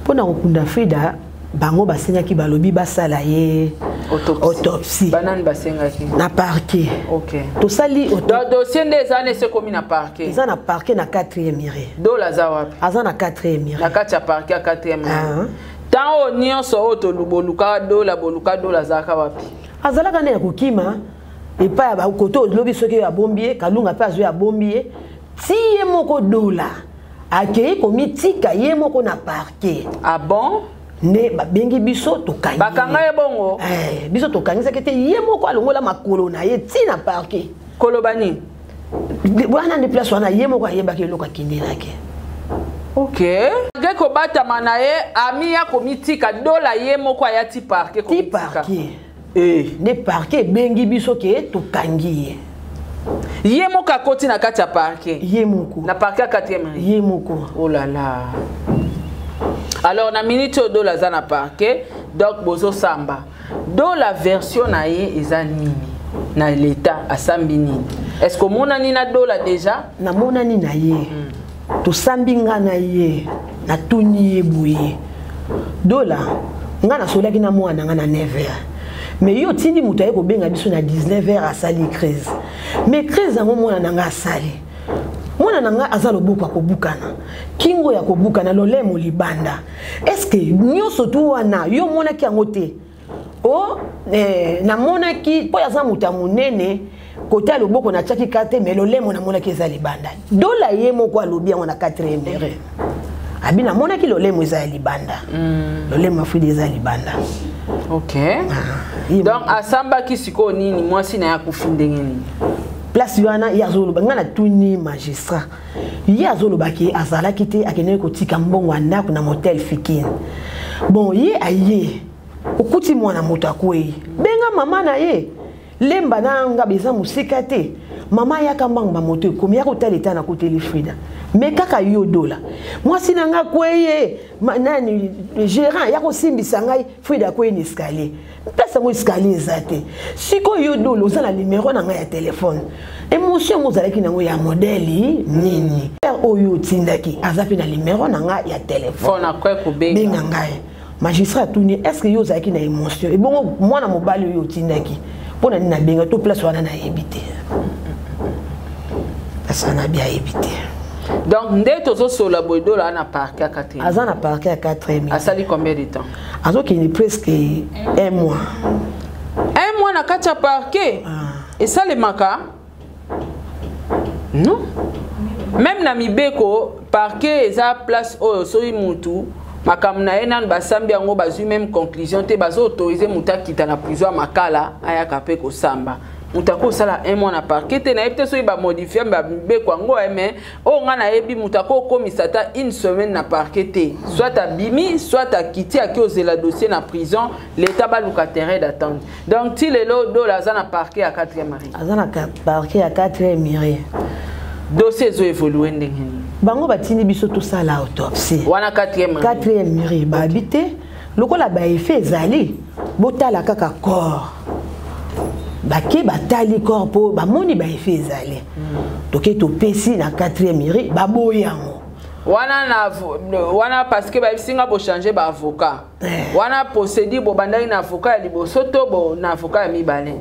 Mpona kokunda Frida, bango basengaki, balobi basala ye autopsie. Banani basengaki? Na parquet. Ok. Tosali Donc dossier nde eza na ese ekomi na parquet. Eza na parquet na 4e rue. Dola aza wapi? Aza na 4e rue. Na kati ya parquet ya 4e rue. Ntango oyo nyonso oyo bolukaka Dola, boluka Dola, azalaka wapi? Azalaka nde ya kokima epai ya bakoto. Olobi soki oyo abombi ye, Kalunga mpe azwi abombi ye ti ye moko Dola akei komitika ye moko na parquet. Ah bon? Nde babengi biso, tokangi. Bakanga ye bongo? Eh, biso tokangisaki te, ye moko alongola makolo na ye ti na parquet. Koloba nini? Wana nde place wana ye moko ayebaki eloko akendelaki. Ok, malgré kobatama na ye, ami ya komitika, Dola ye moko aya ti parquet. Ti komitika. Parquet. Eh. Nde parquet ebengi biso ke tokangi ye. Ye moko akoti na kati ya parquet. Ye moko. Na parquet ya 4e rue. Ye moko. Oh là là. Alors na minute oyo Dola aza na parquet, donc bozosamba. Dola version na ye eza nini? Na l'état asambi nini? Est-ce que omonani na Dola déjà? Namonani na ye. Tosambi nga na ye, natuni ye boye: Dola, nga nasolaki na mwana nga na 9 heures, mais yo otindi moto aye kobenga biso na 19 heures, asali crise. Mais crise yango mwana na nga asali, mwana na nga aza loboko ya kobukana, kingo ya kobukana, lolemo libanda. Est-ce nyonso tu wana yo omonaki yango te? O eh, namonaki mpo aza moto ya monene, kote ya loboko natiaki ka te, mais lolemo namonaki eza libanda. Dola ye moko alobi yango na 4e heure, abi namonaki lolemo eza ya libanda. Lolemo ya Frida eza libanda. Ok. Ah, ye Donc asambaki sikoyo nini? Mwasi na ye akufi ndenge nini? Place wana ye azoloba, ngai natuni magistrat, ye azolobaki azalaki te, akendeki kotika mbongo ya ndako na motel Fikine. Bon, ye aye okuti mwana moto akwei, benga mama na ye lemba na nga eza mosika te, mama ayaka mbangu, bamoto ekomi ya kotala eta nakoteli Frida. Me kaka yo Dola, mwasi na nga akweye, nani gérant ya kosimbisa ngai Frida akweye na escalier, place yango escalier eza te. Sikoyo yo Dola oza na numero na ngai ya telefone, émotion yango ozalaki nango ya modele nini? Oyo otindaki aza mpe na numero na ngai ya telefone, benga ngai. Magistrat atuni: est ce que yo ozalaki na émotion? Ebongo mwana mobali oyo otindaki mpo na nini? Nabenga to place wana nayebi te, place wana abi ayebi te. Donc nde tozosola boye, Dola na parquet ya 4. Aza na parquet ya 4. Asali combien de temps? Azokende presque un mois. Un mois na kati ya parquet? Ah. Esalemaka non, même na mibeko, parquet eza place oyo soki mutu makambo na ye nanu basambi yango, bazwi même conclusion te, bazo-autoriser moto akita na prison ya Makala, ayaka mpe kosamba. Moto akosala un mois na parquet te. Nayebi te soki bamodifie bamibeko yango, mais oyo ngai nayebi, moto akokomisa ata une semaine na parquet te. Soit abimi, soit akiti, aki ozela dossier na prison, l'état baluka terrain d'attente. Donc ti lelo Dola aza na parquet ya 4e rue. Aza na parquet ya 4e rue. Dossier ezo évolue ndenge nini? Bango batindi biso tosala autopsie. Wana 4e rue. 4e rue. Babi te, lokola baeffet ezali, botala kaka corps. Bake batali corps mpo bamoni baeffet ezali. Toke topesi na 4e rue, baboyi yango. Wana na wana parce que bayebisi nga bochange baavocat. Wana procédure bobandaki na avocat ya liboso to bo na avocat ya mibale?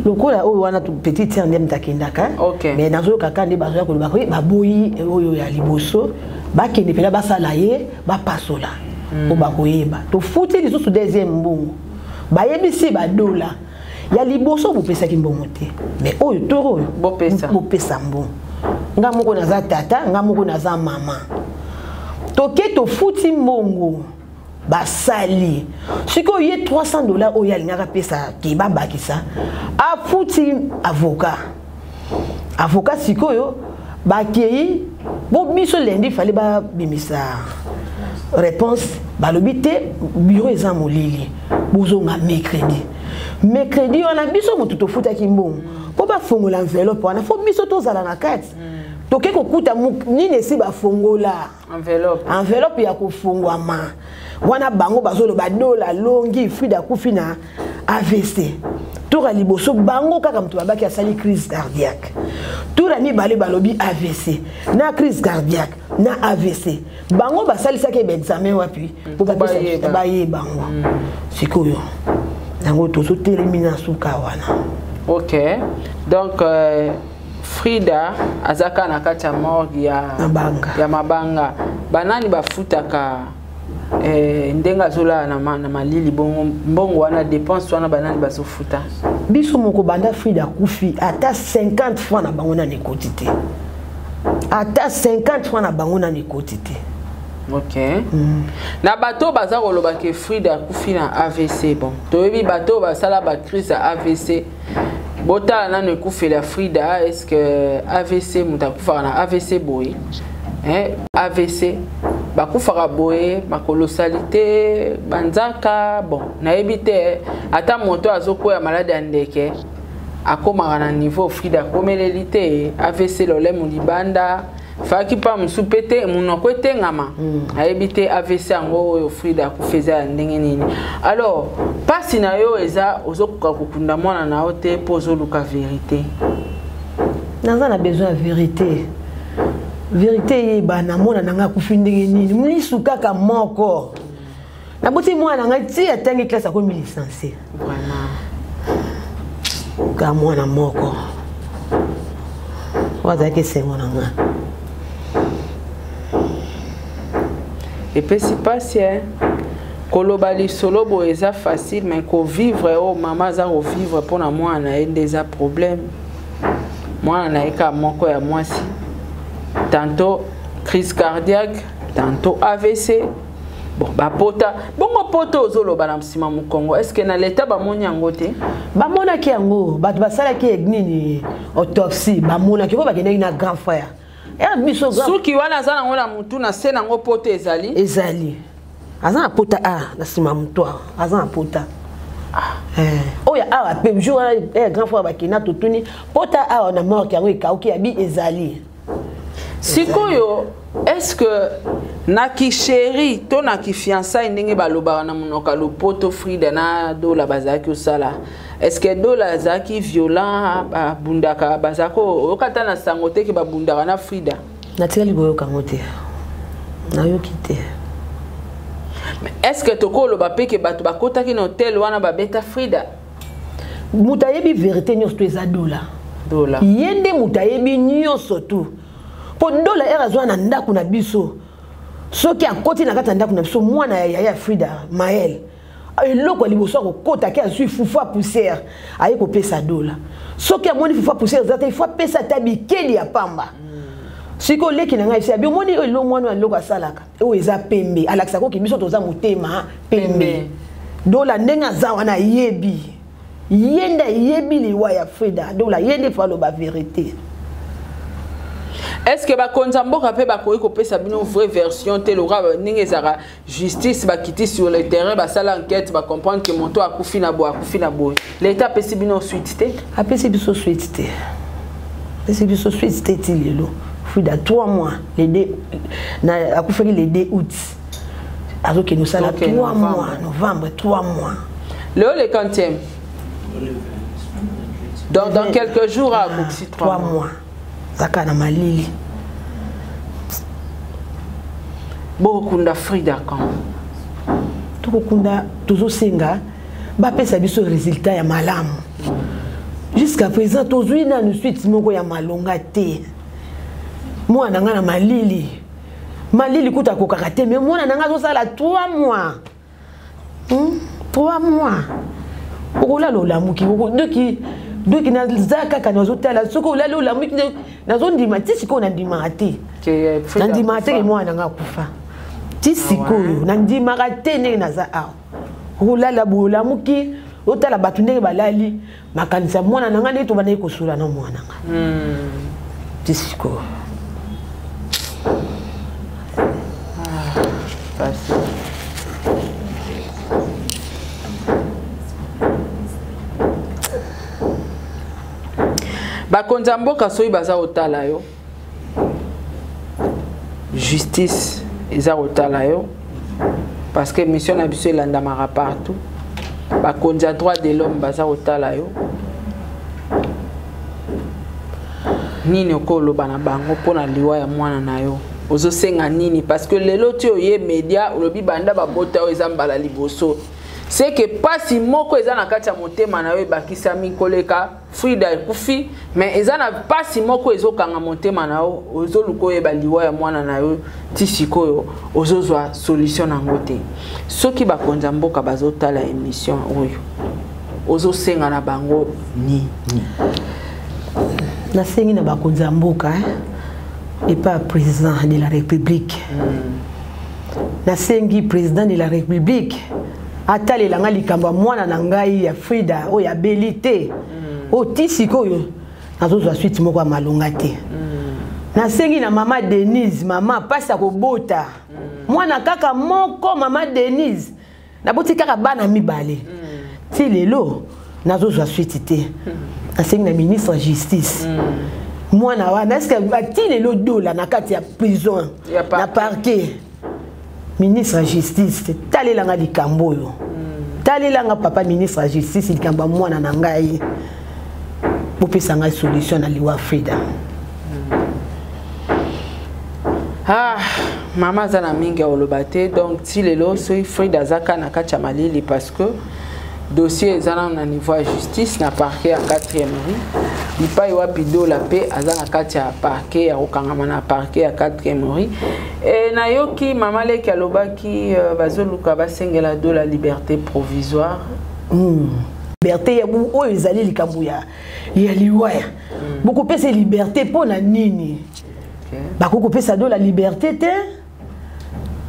Lokola oyo wana petite sœur nde moto akendaka. Mais nazoyoka kaka nde bazoya koloba koye baboyi oyo ya liboso, bakende mpena basala ye bapasola mpo bakoyeba. Tofuti lisusu deuxième mbongo, bayebisi badola ya liboso bopesaki mbongo te, mais oyo toro oyo bopesa. Bopesa mbongo. Nga moko naza tata, nga moko naza mama. Toke tofuti mbongo, basali. Sikoyo ye 300 $ oyo alingaka apesa ke babakisa, afuti avocat. Avocat sikoyo bakei bo biso lundi, fallait babimisa réponse. Balobi te, bureau eza molili, bozonga mercredi. Mercredi wana biso motu tofutaki mbongo mpo bafongola enveloppe wana, fo biso tozala na kati. Toke kokuta nini esi bafongola. Enveloppe. Enveloppe ya kofungwama wana, bango bazoloba Dola longi Frida akufi na AVC. Tour ya liboso bango kaka moto babaki asali crise cardiaque. Tour ya mibale balobi AVC na crise cardiaque na AVC. Bango basalisaki baexamen wapi mpo bapesa? Bayeba. Bayeba yango. Sikoyo yango tozotelemi na suka wana. Ok, donc Frida aza kaka na kati ya morgue ya Mabanga. Ya Mabanga. Banani bafutaka ndenge azolala na malili bongo? Mbongo wana, dépense wana, banani bazofuta? Biso moko. Banda Frida akufi, ata 50 francs na bango nani ekoti te, ata 50 francs na bango nani ekoti te. Ok. Na bato oyo baza koloba ke Frida akufi na AVC, bon, toyebi bato oyo basala bacrise ya AVC. Botala nano ekufeli ya Frida. Est ce que AVC, moto akufaka na AVC boye, hein? AVC bakufaka boye, makolo sali te, banzaka. Bon, nayebi te, ata moto azokwea maladi ya ndeke akomaka na niveau Frida akomeleli te. AVC, lolemo libanda, faki mpa mosu mpe te, monoko etengama. Ayebi te AVC yango oyo Frida akufa eza ya ndenge nini. Alors mpasi na yo eza ozokoka kokunda mwana na yo te mpo ozoluka vérité. Naza na besoin ya vérité. Vérité eyebana, mwana na ngai akufi ndenge nini. Misu kaka moko naboti mwana na ngai ti atangi classe, akomi licencié. Vraiment. Ka mwana moko oyo azalaki esengo na ngai. Epesi mpasi e koloba lisolo boye eza facile, mais kovivre oyo mama aza kovivre mpona mwana na ye nde eza problème. Mwana na ye kaka moko ya mwasi, tantôt crise cardiaque, tantôt AVC. Bon, bapota bongo, poto ozoloba na nsima mokongo, est ce que na leta bamoni yango te? Bamonaki yango. Bato basalaki nini, autopsie, bamonaki po bakendaki na grand frère ya biso Suki wana aza nango na mutu, na se nango poto ezali? Ezali, aza na pota a na nsima motu awa, aza na pota. Oyo awa mpe jour wana grand frère bakenda, totuni pota awa na morgue yango ekauki, yabi ezali. Sikoyo est ce que na kichéri to na kifiançailles, ndenge balobaka na monoko ya lopoto, Frida na Dola bazalaki kosala, est ce que Dola azalaki violent, babundaka, bazalaki? Oyoka ata na sango te ke babundaka na Frida? Natikali koyoka yango te, nayoki te. Est ce que tokoloba mpe ke bato bakotaki na hotel wana babeta Frida? Moto ayebi vérité nyonso to eza Dola. Dola. Ye nde moto ayebi nyonso tu, mpo Dola ere azwa na ndako na biso, soki akoti na kati ya ndako na biso, mwana ya yaya Frida Mael, eloko ya liboso akokota ke azwi fufu ya poussière, aye kopesa Dola. Soki amoni fufu ya poussière eza te, ifo apesa ata bikeli ya pamba. Sikoyo leki na ngai esi abi omoni oyo elo mwana oyo eloko asalaka oyo eza pembe, alakisaka oke biso toza motema pembe. Dola ndenge aza wana ayebi. Ye nde ayebi liwa ya Frida Dola, ye nde faut aloba verite. Est-ce que bakonzi ya mboka mpe bakoki kopesa bino vraie version te lokola ndenge ezalaka justice bakiti sur le terrain basala enquête bacomprendre que moto akufi na boye akufi na boye l'état apesi bino suite te? Apesi biso suite te, apesi biso suite te ti lelo. Frida 3 mois le 2 na akufaki le 2 août, azokende osala 3 mois novembre, 3 mois. Lelo le quantième, donc dans quelques jours akokisi 3 mois. Azaka na malili. Bokokunda Frida quand? Tokokunda, tozosenga bapesa biso résultat ya malamu. Jusqu'à présent tozwi nanu suite moko ya malonga te. Mwana na ngai na malili, malili kuta akokaka te, mais mwana na ngai azosala 3 mois. 3 mois okolala olamuki doki doki, naza kaka nazotala soki olali olamuki, nazondima ti sikoyo nandimaka te, nandimaka te ke mwana na ngai akufa ti sikoyo, nandimaka te ndenge naza awa. Okolala boye olamuki, otala bato ndenge balali, makanisa mwana na ngai ndenge tobandaki kosola na mwana ngai ti sikoyo. Bakonzi ya mboka soki baza kotala yo, justice eza kotala yo, parce que mission na biso elandamaka partout. Bakonzi ya droit de l'homme baza kotala yo, nini okoloba na bango mpona liwa ya mwana na yo? Ozosenga nini? Parce que lelo ti oye media, olobi banda babota oyo eza mbala liboso, c'est que pasi moko eza na kati ya motema na yo ebakisami koleka. Frida ekufi, mais eza na pasi moko ezokanga motema na yo, ozoluka oyeba liwa ya mwana na yo, ti sikoyo ozozwa solution nango te. Soki bakonzi ya mboka bazotala émission oyo, ozosenga na bango nini? Nasengi na bakonzi ya mboka epa président de la République. Nasengi président de la République atalela nga likambo ya mwana na ngai ya Frida oyo abeli te, oyo ti sikoyo nazozwa suite moko ya malonga te. Nasengi na mama Denise, mama mpasi ya kobota mwana kaka moko. Mama Denise, naboti kaka bana mibale, ti lelo nazozwa suite te. Nasengi na ministre ya justice, mwana wana est-ce ati lelo Dola na kati ya prison na parquet? Ministre ya justice, talelanga likambo oyo, talelanga papa ministre ya justice likambo ya mwana na ngai, bopesa ngai solution na liwa Frida. Ah, mama aza na mingi ya koloba te. Donc ti lelo soki Frida aza kaka na kati ya malili, parce que dossier eza nano na niveau ya justice na parquet ya 4e rue, bipai wapi Dola mpe aza na kati ya parquet ya kokangama na parquet ya 4e rue. E nayoki mama leki alobaki bazoluka basengela Dola liberté provisoire. Liberté ya oyo ezali likambo ya liwa ya bokopesa liberté mpo na nini? Bakoki kopesa Dola liberté te.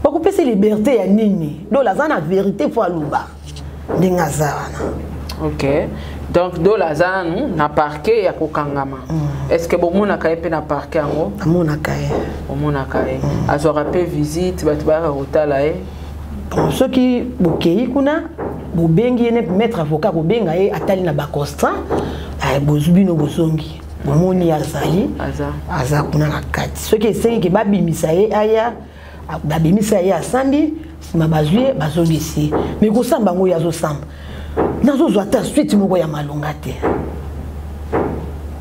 Bakopesa liberté ya nini? Dola aza na vérité, faut aloba ndenge aza wana. Ok, donc Dola aza nanu na parquet ya kokangama. Est ce que bomonaka ye mpe na parquet yango? Amonaka ye. Omonaka ye? Azwaka mpe visite, bato bayaka kotala ye? Bon, soki bokei kuna, bobengi ye, maître avocat kobenga ye, atali na baconstant, bozwi bino, bozongi, bomoni azali aza kuna na kati. Soki esengi ke babimisa ye, aya, babimisa ye, asambi, nsima bazwi ye, bazongisi ye. Mais kosamba yango oyo azosamba, nazozwa ata suite moko ya malonga te.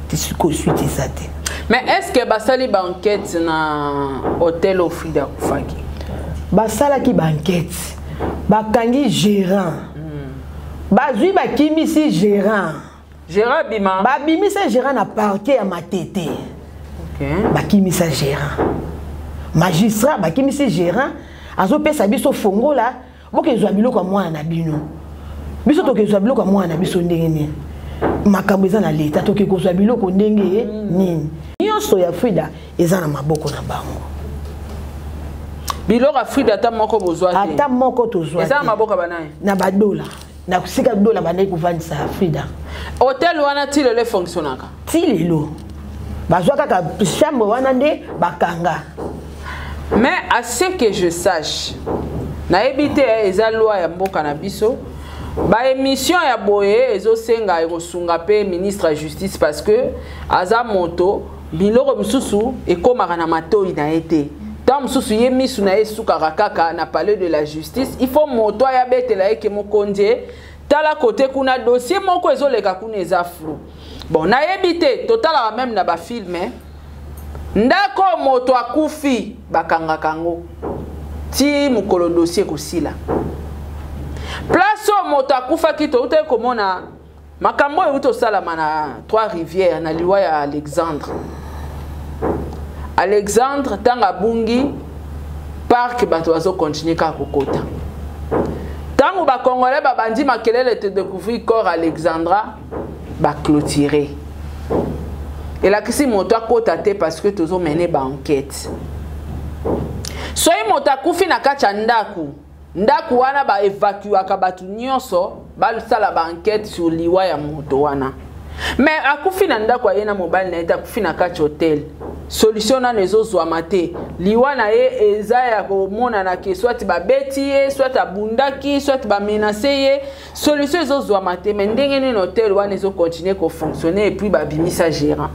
Ti sikoyo suite eza te. Mais est ce que basali baenquête na hôtel oyo Frida akufaki? Basalaki baenquête, bakangi gérant, bazwi, bakimisi gérant. Gérant bima. Babimisa gérant na parquet ya Matete. Bakimisa gérant, magistrat bakimisi gérant, azopesa biso fongola, bokezwa biloko ya mwana na bino. Biso tokezwa biloko ya mwana na biso ndenge nini? Makambo eza na leta, toke kozwa biloko ndenge nini? Nyonso ya Frida eza na maboko na bango. Biloko ya Frida ata moko bozwa te? Ata moko tozwa. Eza na maboko ya banani? Na badola. Na sika Dola bandaki kovandisa Frida. Hotel wana ti lelo efonctionnaka? Ti lelo bazwa kaka chambre wana nde bakanga. Mais à ce que je sache, nayebi te, eza loi ya mboka na biso, baémission ya boye ezosenga ekosunga mpe ministre ya justice, parce que aza moto, biloko mosusu ekomaka na matoi na ye te. Ntango mosusu ye misu na ye esukaka kaka na palais de la justice. Il faut moto aya betela ye ke mokonzi, tala kote kuna, dossier moko ezoleka kuna, eza flou. Bon, nayebi te, totalaka même na bafilm, ndako moto akufi, bakangaka yango ti mokolo dossier ekosila. Place oyo moto akufaki, toutaki komona makambo oyo euti osalama na Trois Rivières na liwa ya Alexandre. Alexandre, ntango abungi parc, bato bazokontinue kaka kokota. Ntango Bakongolais babandi makelele te découvrir corps Alexandra, baclôturer, elakisi moto akota te, parce que tozomene baenquête. Soki moto akufi na kati ya ndako, ndako wana baévacuaka bato nyonso, basala baenquête sur liwa ya moto wana. Mais akufi na ndako aye na mobali na ye te, akufi na kati hotel, solution nano ezozwama te. Liwa na ye eza ya komonana ke soit babeti ye, soit abundaki, soit bamenace ye, solution ezozwama te. Mais ndenge nini hotel wana ezocontinue kofonctionne et puis babimisa gérant?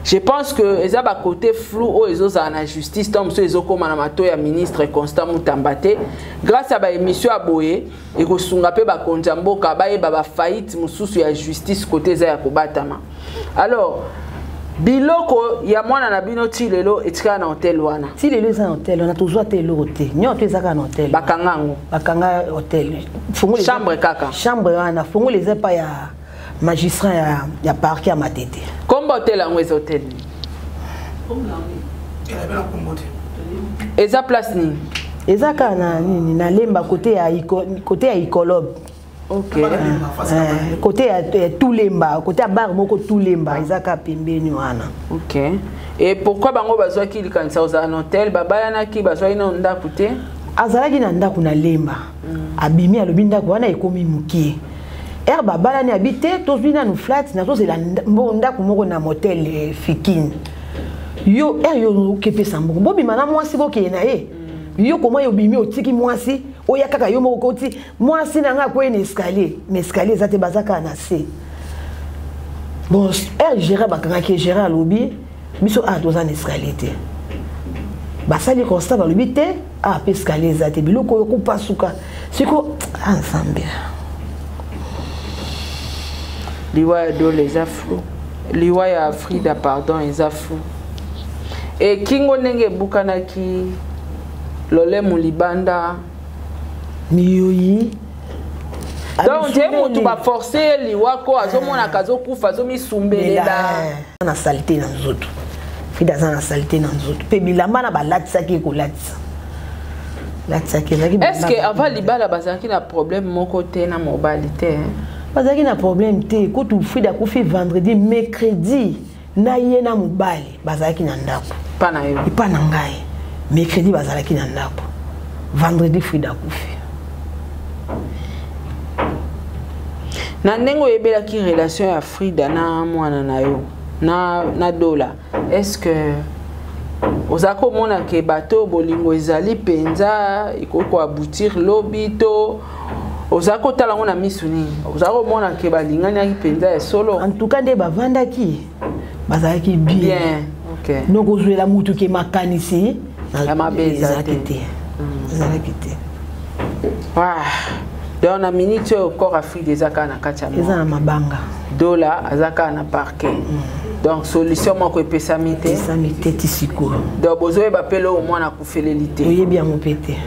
Je pense que eza bakote flou oyo ezozala na justice. Ntango mosusu ezokóma na matoi ya ministre Constant Mutamba te. Grâce ya baémission ya boye, ekosunga mpe bakonzi ya mboka bayeba bafaillite mosusu ya justice kote eza ya kobatama. Alors, biloko ya mwana na bino ti lelo etikala na hotel wana? Ti lelo eza na hotel wana. Tozwa te eloko te, nyonso eza kaka na hotel. Bakanga yango? Bakanga hotel. Chambre kaka? Chambre wana, fongolo eza epai ya magistrat ya parquet ya Matete. Kombo hotel yango eza hotel nini? Eza place nini? Eza kaka na nini, na Lemba, côté ya Ikolobe. Côté ya Tulemba, côté ya bar moko Tulemba, eza kaka pembeni wana. Ok, et pourquoi bango bazwaki likanisa kozala na hotel? Babayanaki, bazwaki na ndako te? Azalaki na ndako na Lemba. Abimi, alobi ndako wana ekomi mokie. Ere babalani, abi te, tozwi nanu flat, nazozela ndako moko na motel Fikine. Yo ere yo okepesa mbongo, bobima na mwasi, bokeye na ye. Yo koma yo obimi, otiki mwasi, oya kaka yo moko, koti mwasi na nga akwei na escalier. Mais escalier eza te, baza kaka na se. Bon, ere gérant bakangaki, gérant alobi biso awa toza na escalier te. Basali constat, balobi te, awa mpe escalier eza te. Biloko oyo kopasuka siko, ah Nzambe. Liwa ya Dole eza flou, liwa ya Frida, pardon, eza flou. Ekingo ndenge ebukanaki, lolemo libanda. Miyoyi. Donc je motu baforce ye liwa ko azomonaka azokufa, azomisumbelela. Na saleté na nzoto, Frida aza na saleté na nzoto, mpe bilamba na balatisaki, ekolatisa latisaki ezalaki. Est ce que avant libala bazalaki na problème moko te na mobali te, hein? Bazalaki na problème te. Kutu Frida akufi vendredi, mercredi na ye na mobali bazalaki na ndako. Mpa na yo? Epa na ngai. Mercredi bazalaki na ndako, vendredi Frida akufi. Na ndenge oyebelaki relation ya Frida na mwana na yo na Dola, est ce que oza komona ke bato oyo bolingo ezali mpenza, ekoki koaboutir lobi, to oza kotala yango na misu nini? Oza komona ke balinganiaki mpenza ya solo? En tout cas, nde bavandaki, bazalaki bien, bien. Okay. Donc ozwela mutu ke makanisi Ya mabe eza ezalaki te. te, ezalaki te. Ah. Donc na minute oyo, corps ya Frida eza kaka na kati ya Eza na mabanga. Dola aza kaka na parquet. Donc solution moko epesami te? Esami te ti sikoyo. Donc bozoyeba mpe loo mwana akufeleli te? Toyebi yango mpe te.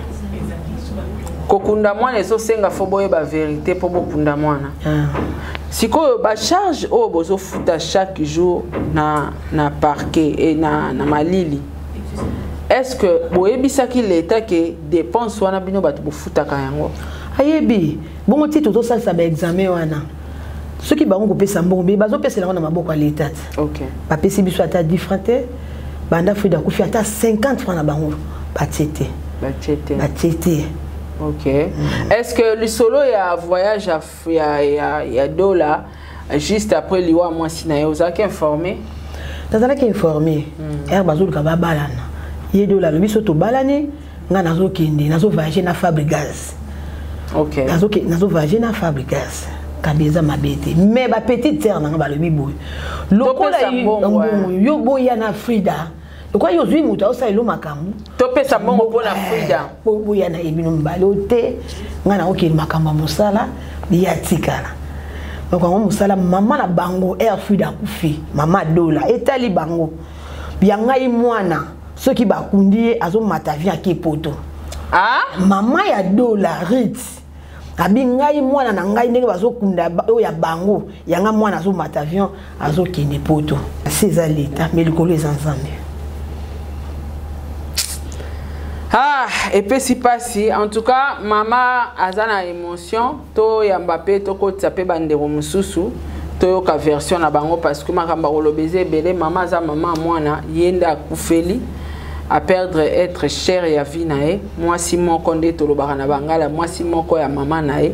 Kokunda mwana ezosenga fo boyeba vérité mpo bokunda mwana. Ah. Sikoyo bacharge oyo bozofuta chaque jour na parquet e na malili, est ce que boyebisaki leta ke dépense wana bino bato bofutaka yango? Ayebi bongo ti tozosalisa baexamen wana. Soki bango kopesa mbongo, me bazopesela yango na maboko ya leta te. Bapesi biso ata 10 franc te banda Frida akufi, ata 50 franc na bango batie te. Batie te. Batie te. Ok. Est-ce que lisolo ya voyage ya, ya, ya, ya Dola juste après liwa mwasi na ye ozalaki informé? Nazalaki informé. Ere bazoluka babalana, ye Dola alobi so tobalani, nga nazokende, nazovoyage na Fabrigas. Ok. Nazovoyage na Fabrigas, kabi eza mabe te, mais bapetite sœur nanga balobi boye: lokola Topesa mbongo, yo boya na Frida, lokola yo ozwi moto aosala elo makambo, topesa mbongo mpo na Frida. Boya na ye bino mibale o te, ngai nakokende makambo ya mosala, ya tikala. Donc yango mosala mama na bango, air Frida akufi, mama Dola etali bango ya ngai mwana, soki bakundi ye azomata avion ake Poto. Ah? Mama ya Dola Rit abi ngai mwana na ngai, ndenge bazokunda oyo ya bango, yanga mwana azomata avion azokende Poto. Asi eza leta, mais likolo eza Nzambe. Ah, epesi mpasi. En tout cas mama aza na émotion. Toyamba mpe tokotisa mpe bandeko mosusu, toyoka version na bango, parce que makambo akoloba eza ebele. Mama aza mama ya mwana, ye nde akufeli, aperdre être cher ya vie na ye. Mwasi moko nde tolobaka na bangala, mwasi moko ya mama na ye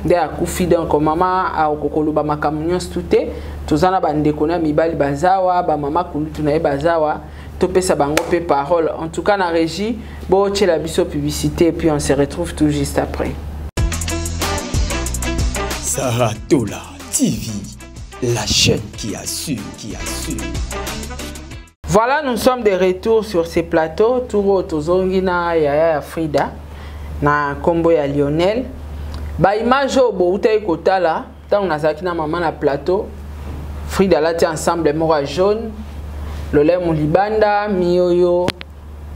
nde akufi. Donc mama akoki koloba makambo nyonso tu te. Toza na bandeko na mibali bazawa, bamama kulutu na ye bazawa, topesa bango mpe parole. En tout cas na régie, botiela biso publicité et puis on se retrouve tout juste après. Sarah Tola TV, la chaîne qui assure, qui assure. Voilà, nous sommes de retour sur ces plateaux. Touro tozongi na yaya ya Frida na kombo ya Lionel. Ba image oyo boutaki kotala ntango nazalaki na mama na plateau, Frida alati ensemble moko ya jaune, lolemo libanda, miyoyo.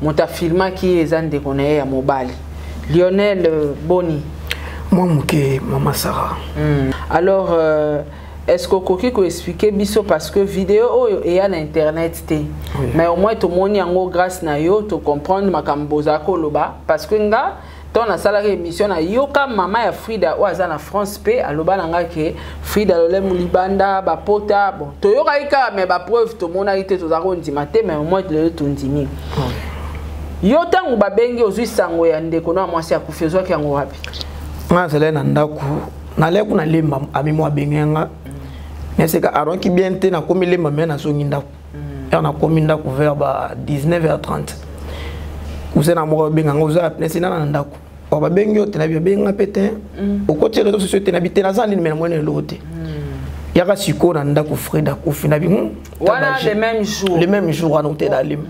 Moto afilmaki ye eza ndeko na ye ya mobali Lionel. Boni? Mwa moke, mama Sara. Alors est-ce que okoki koexpliquer biso, parce que vidéo oyo eya na internet te, mais au moins tomoni yango grâce na yo, tocomprendre makambo bozala koloba, parce que nga ntango nasalaki émission, nayoka mama ya Frida oyo aza na France mpe aloba na nga ke Frida lolemu libanda, bapota. Bon, toyokaki kaka, mais bapreuve tomonaki te, tozalaki kondima te, mais au moins lelo tondimi. Yo ntango babengi, ozwi sango ya ndeko na mwasi akufi, ozwaki yango wapi? Nga nazalaki na ndako, naleki kuna Lemba, ami mo abenge nga, neseka aronki bien te. Nakomi Lemba, me nazongi ndako. Heure nakomi ndako vers ba 19h30, cousin na moko abenga nga: oza nesi nana na ndako? Or babengi yo te, nabi babengi nga mpe te. Okoti réseau sociaux te? Nabi te, naza nini, me namoni eloko te. Yaka sikoyo na ndako, Frida akufi. Nabi Wana le même jour? Le même jour wana te, na Lemba.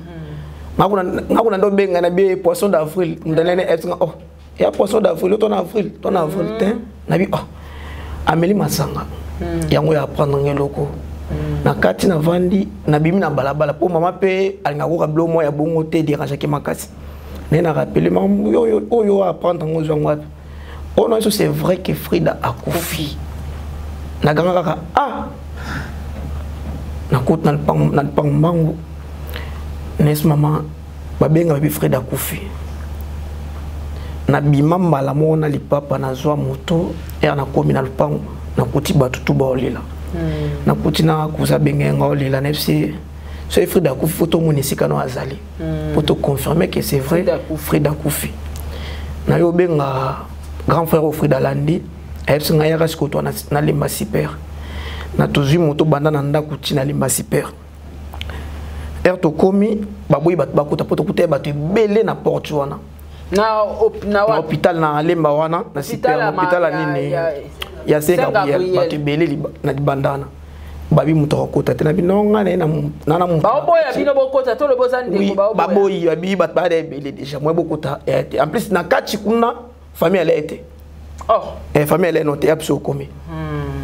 Nga kuna nde obenga na bi poisson d'avril ndanene etinga, oh ya poisson d'avril to na avril, to na avril te. Nabi oh, ameli masanga yango ya apprendre nga eloko na kati. Navandi, nabimi na balabala mpo mama mpe alingaka koka bilo moko ya bongo te, dérangeaki makasi. Naye na rappele mama oyo oyo apprendre yango, ozwango wapi? Oyo na biso, c'est vrai que Frida akufi. Naganga kaka, ah, nakoti na lupango mbangu, nesi mama babenga, babi Frida akufi. Nabima mbala moko na lipapa, nazwa moto ere, nakomi na lupango, nakuti bato tu baolela. Nakuti na kuza benga nga olela, nayebisi soki Frida akufi, fo tomona esika no azali po toconfirme que c'est vrai Frida akufi. Na yo obenga grand frère oyo Frida alandi, ayebisi ngai yaka sikoyo to nalemba super. Na tozwi moto banda na ndako ti nalemba super. Heure tokomi, baboyi bato bakota mpo tokuta ye bato ebele na porte wana. Na na hôpital na Lemba wana, na super hôpital ya nini ya Saint Gabriel, bato ebele na libanda wana, babi moto akokota te. Na bino nga na ye na na moto Baoboya bino bokota to lobi oza ndeko? Baboyi, babi bato baya ebele déjà, moye bokota te. En plus na kati kuna famille alaye te. Oh. Eh, famille alaye no te, ya biso okomi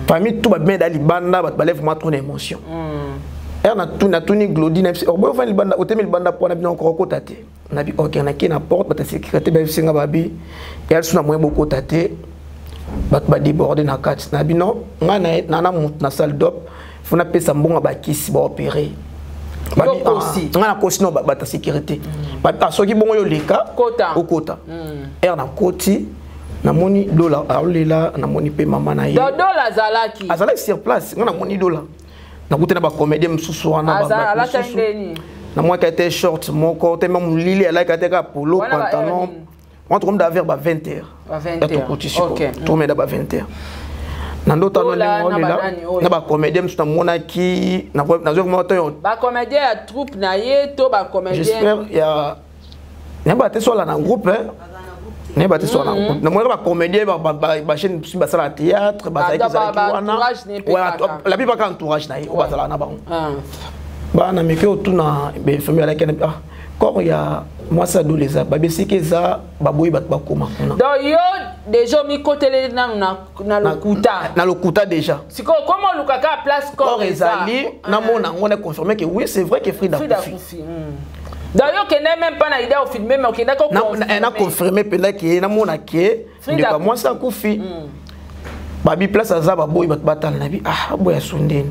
famille tout babima eda libanda, bato balève vraiment trop na émotion. Ere natuni Glodi na biso, oboyi ofani libanda, otemi libanda mpo na bino okokota te. Nabi ok, nake na porte, bato ya sécurité bayebisinga, babi eya lisu na moye bokota te, bato badéborde na kati. Nabi non, ngai na na motu na salle d'op, fo napesa mbongo ya bakisi baopéré. Ngai nakosi no bato ya sécurité, soki bongo yo leka okota. Ere nakoti, namoni Dola aolela, namoni mpe mama na ye. Dola azalaki? Azalaki sur place. Ngai namoni Dola, nakuti na bacomédien mosusu wana. Namwaki ate short moko te, ma molili, alaki ate kaka polo, pantalon. Wana tokomi da vers ba 20 heures. Ba 20 Ya heures. tokoti sikoyo. Ok. Tokomi da ba 20 heures. Na ndoto wana Ola, ndenge na olela banani oyo? na bacomédien mosusu namonaki, nazwi vraiment to Bacomédien ya troupe na ye to bacomédien? J'espère ya nayeba te soala na groupe, hein. Nayeba te soala na groupe, namonaki bacomédien, bachaîne mosusu basala théâtre, bazalaki ezalaki wana. Entourage ne mpe Ouais, kaka. la plupart kaka entourage na ye oyo bazalaka na bango. Ah. Bana meke otuna befamille alaki na ah corps ya mwasi adole eza babesiki, eza baboyi bato bakoma kuna. Donc yo déjà omikoteleli nanu na lokuta. Na lokuta déjà. Sikoyo koma olukaka place corps corps eza. Ezali namona yango, na confirme que oui, c'est vrai que Frida Frida akufi. akufi. Donc yo okende même pas na idée ofilme, mais okendaki Na confirme mpenza ke namona ke Frida ndeko ya akufi. mwasi akufi. Babi place aza, baboyi bato batala. Na bi ah boya sondeni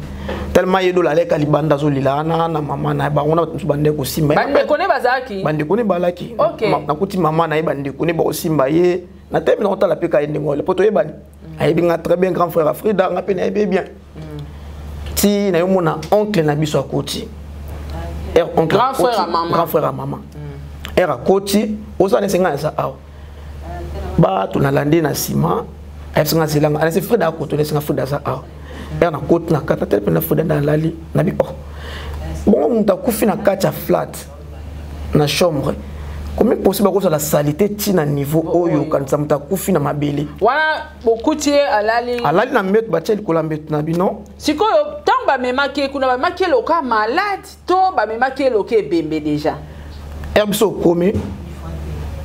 tellement ye dola aleka libanda, azolela wana na mama na bango na bato mosusu bandeko kosimba ye. Bandeko ne bazalaki? Bandeko ne balaki. Nakuti mama na ye, bandeko ne bakosimba ye na temi na kotala mpe ka ye ndenge wana po toyebani, ayebi nga très bien, grand frère Afrida, nga mpe nayebi ye bien. Ti nayomona oncle na biso akoti. Oncle Grand frère akoti, ya mama. Grand frère ya mama ere akoti, oza nese ngai aza awa, bato nalandi na nsima, ayebisi nga zelanga anese Frida akoto, nese nga Frida aza awa. Ere nakoti na kati, natali mpenza Frida nde alali. Nabi oh, bongo moto akufi na kati ya flat na chambre, combien possible akozala saleté ntina niveau oyo? Okanisa moto akufi na mabele. Wana bokuti ye alali? Alali na mbeto, batia likolo ya mbeto na bino. Sikoyo ntango bamemaki ye kuna, bamemaki ye loka malade to bamemaki ye loka ebembe déjà? Ere biso okomi,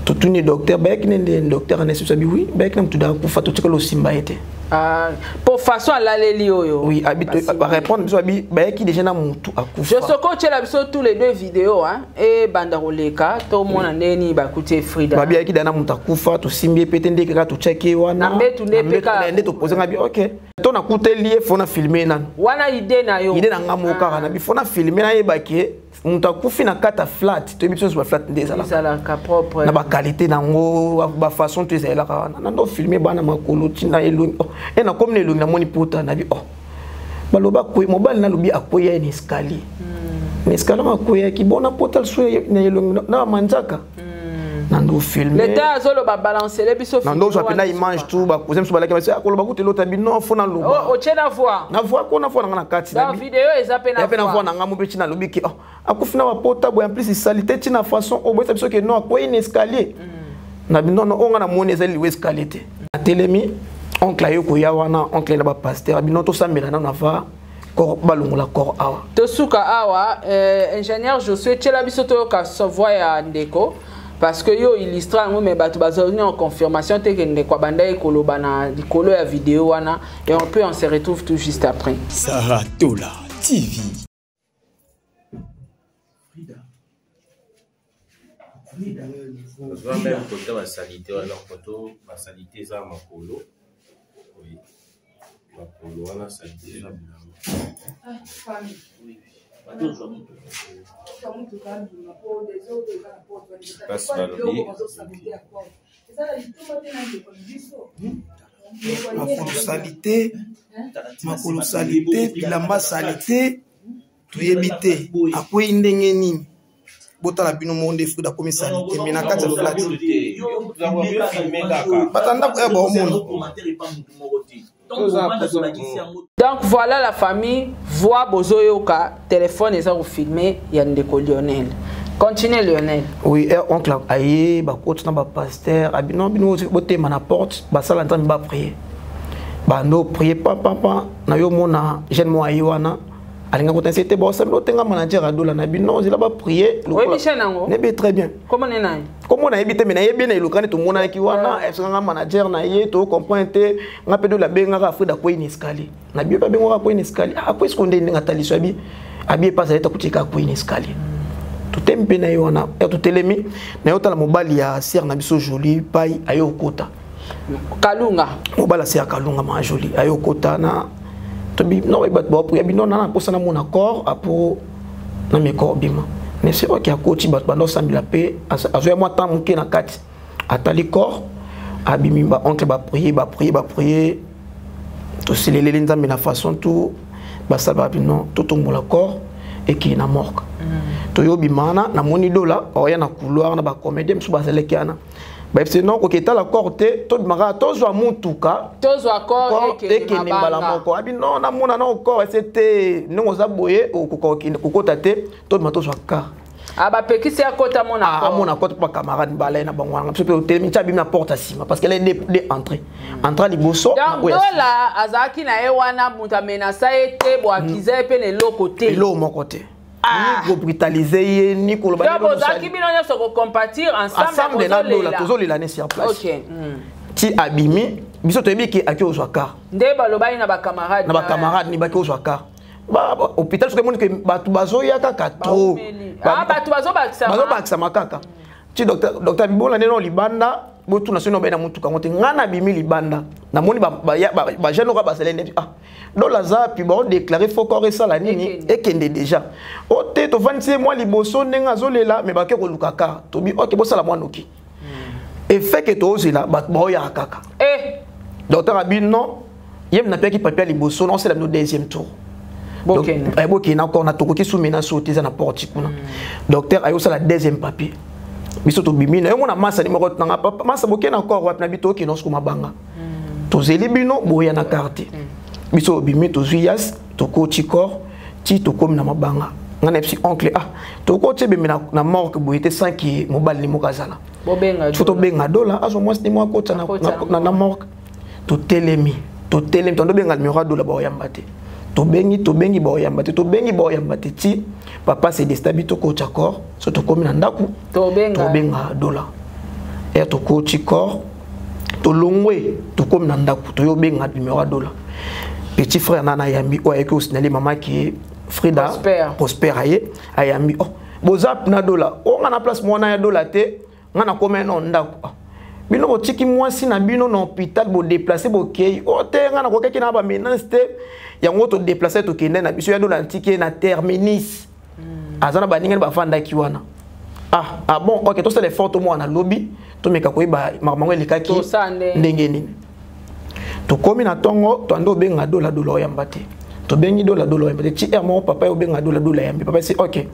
totuni docteur, bayaki ne nde docteur anesi biso, abi oui, bayaki na motu da akufa, totikali osimba ye te. Ah, po façon alaleli oyo. Oui, abi barépondre biso, abi bayaki déjà na motu akufa. Je soko otiela biso tous les deux vidéos, hein, ebanda koleka, tomona ndenge nini bakuti ye Frida. Babi ayaki da na motu akufa, tosimbi ye pe te, nde kaka totiaki ye wana. Na mbetu nde Na pe mbetu kaka. Nde topose nga bi ok, to nakuteli ye, fo na filme nanu. Wana idée na yo? Idée na nga moko kaka, na bi fo na filme, nayeba ke moto akufi na kati ya flat. Toyebi biso nyonso baflat nde ezalaka. Ezalaka propre. Na baqualité nango, bafaçon to ezalelaka wana. Na ndo filme bana makolo ntina elongi, oh, e nakomi na elongi, namoni pota, nabi oh, baloba akwe mobali, nalobi akweya ye na escalier, na escalier ngo akweyaki bona pota lisusu na elongi na bamanzaka. Na ndo filme. Leta azoloba balancele biso. Na ndo ozwa mpenza image tu, bakuze mosusu balaki basi akoloba kutu elota bino, fo naloba. Otie na voix? Na voix ko, na voix na nga na kati. Donc video eza mpe na Ya mpe na voix voix. Na nga mo mpe ntina alobi ke oh, akufi na bapota boye, en plus esali te ntina façon oyo boyesa biso ke non, akwei na escalier. Na bi non, oyo nga namoni ezali liwa escalier te. Atelemi, oncle aye koya wana, oncle na bapasteur, abi non, tosambela nano ava corps balongola corps awa. Tosuka awa. Ingénieur Josué, tiela biso toyoka voix ya ndeko, parce que yo illustre yango, mais bato bazali en confirmation te ke ndeko abandaki koloba na likolo ya video wana. Et on peut, on se retrouve tout juste après. Sarah Tola TV. Ozwa même kota basalite wana, koto basalite eza makolo, oui, makolo wana salite eza bilamba. Kasi balobi Makolo salite, makolo salite, bilamba salite, toyebi te akwei ndenge nini. Botala bino moko nde Frida akomi salite, me na kati ya flat bato ya ndako ya baomona. Donc voilà la famille, voix bozoyoka, téléphone eza kofilme ya ndeko Lionel. Continue, Lionel. Oui, oncle aye, bakoti na bapasteur, abi non, bino botema na porte, basala Nzambe, baprier, bando prier papapa. Na yo mona jeune mo aye wana, alinga kotanisa ete baosambela otenga manager adola na bino, ozela baprier. Oyebi chaîne yango? Nayebi très bien. Kombo nini na ye? Kombo nayebi te, me nayebi na eluka nde tomonanaki wana, esenganga manager na ye, tocomprendre te. Nga mpe dola abengaka Afrida akwei na escalier, na bio mpe abengaka akwei na escalier. Ah, akwei siko nde ndenge ataliso abi abi epasi ayeta kutika akwei na escalier. Totemi mpe na ye wana ya totelemi na ye, otala mobali ya sere na biso Joli pai aye okota. Kalunga. Mobali ase ya Kalunga ma Joli aye okota na tobi non, bato baopriya bino na mposa namona corps apo na meko obima nese oke. Akoti, bato banda osambela mpe azoya mwa temps moke na kati, atali corps, abimi, ba oncle baprie, baprie, baprie, tosileleli Nzambe na façon tout basala, babi non, totombola corps ekei na morgue. Toyobima wana, namoni dola oya na couloir na bacomédien mosusu bazalaki wana. Bayebisi non, koke etala corps te, tobimaka tozwa mutuka, tozwa corps ekende mbala moko. Abi non, namona na corps ese te, ndenge oza boye okoka kokota te, tobima tozwa car. Ah, bapekisi akota mona ah, amona kota mpo bacamarade bala ye na bango wana. Biso mpe otelemi ti abimi na porte ya nsima, parce que elle de entrée, entrée liboso. Donc Dola azalaki na ye wana, moto amenasa ye te, bo akiza ye mpe na eloko te? Eloko moko te. Ah. Ni kobrutalize ye, ni koloba. Bozalaki bino nyonso kocompatir ensemble na Dola, tozolela ne sur place. Ti abimi, biso toyebi ke aki ozwa car. Nde balobaki na bacamarade? Na bacamarade ni baki ozwa car. Hôpital soki emoni ke bato bazoya kaka trop, bato bazobakisama kaka, ti docteur bibola nde no libanda, botuna soki nobai na motuka yango te. Ngai nabimi libanda, namoni bajeune oyo bazali nde, ah, Dola aza pi, baodéclare faux corps esala nini, ekende déjà. O te, tovandisi ye mwa liboso ndenge azolela, me bake koluka car. Tobi ok, bosala mwa noki effet ke tozela bato baoyaka kaka. Docteur abi non, ye napiaki papier ya liboso, naosala bino deuxième tour, bokende encore na tokoki sumina so te, eza na porte kuna. Docteur ayosala deuxième papier, biso tobimi na yo mona masa ni moko nanga papa masa, bokende encore wapi? Na bi tokende osiko mabanga, tozeli bino boya na carte. Biso obimi, tozwi yas, tokoti corps ti tokomi na mabanga. Nga na yebisi oncle, ah, tokoti ebembe na morgue boye te sans ke mobali ni moko azala. Fo tobenga Dola, azwa mwasi ni moko akota na morgue. Totelemi, totelemi, tondo benga numéro ya Dola, baoyamba te. Tobengi, tobengi, baoyamba te. Tobengi, baoyamba te, ti papa se destabi, tokota corps. So tokomi na ndako, tobenga Dola e tokoti corps, tolongwe, tokomi na ndako, toyobenga numéro ya Dola. Petit frère nana ayambi, oyo ayaki osinali mama ke Frida Prosper aye, ayambi, oh, boza na Dola? O nga na place mwana ya Dola te, nga nakomi na ndako. Bino botiki mwasi na bino na hôpital, bodeplace bokei? O te, nga nakokaki na bamenance te, yango todeplace, tokende na biso. Ya Dola ntiki ye na terminus, aza na baningani bafandaki wana. Ah, ah bon, ok, tosala effort, tomwana lobi tomeka koyeba makambo yango elekaki ndenge nini. Tokomi na ntongo, toandi obenga Dola, Dola oyamba te. Tobengi Dola, Dola oyamba te. Ti heure moko papa ye obenga Dola, Dola yambi. Papa si ok,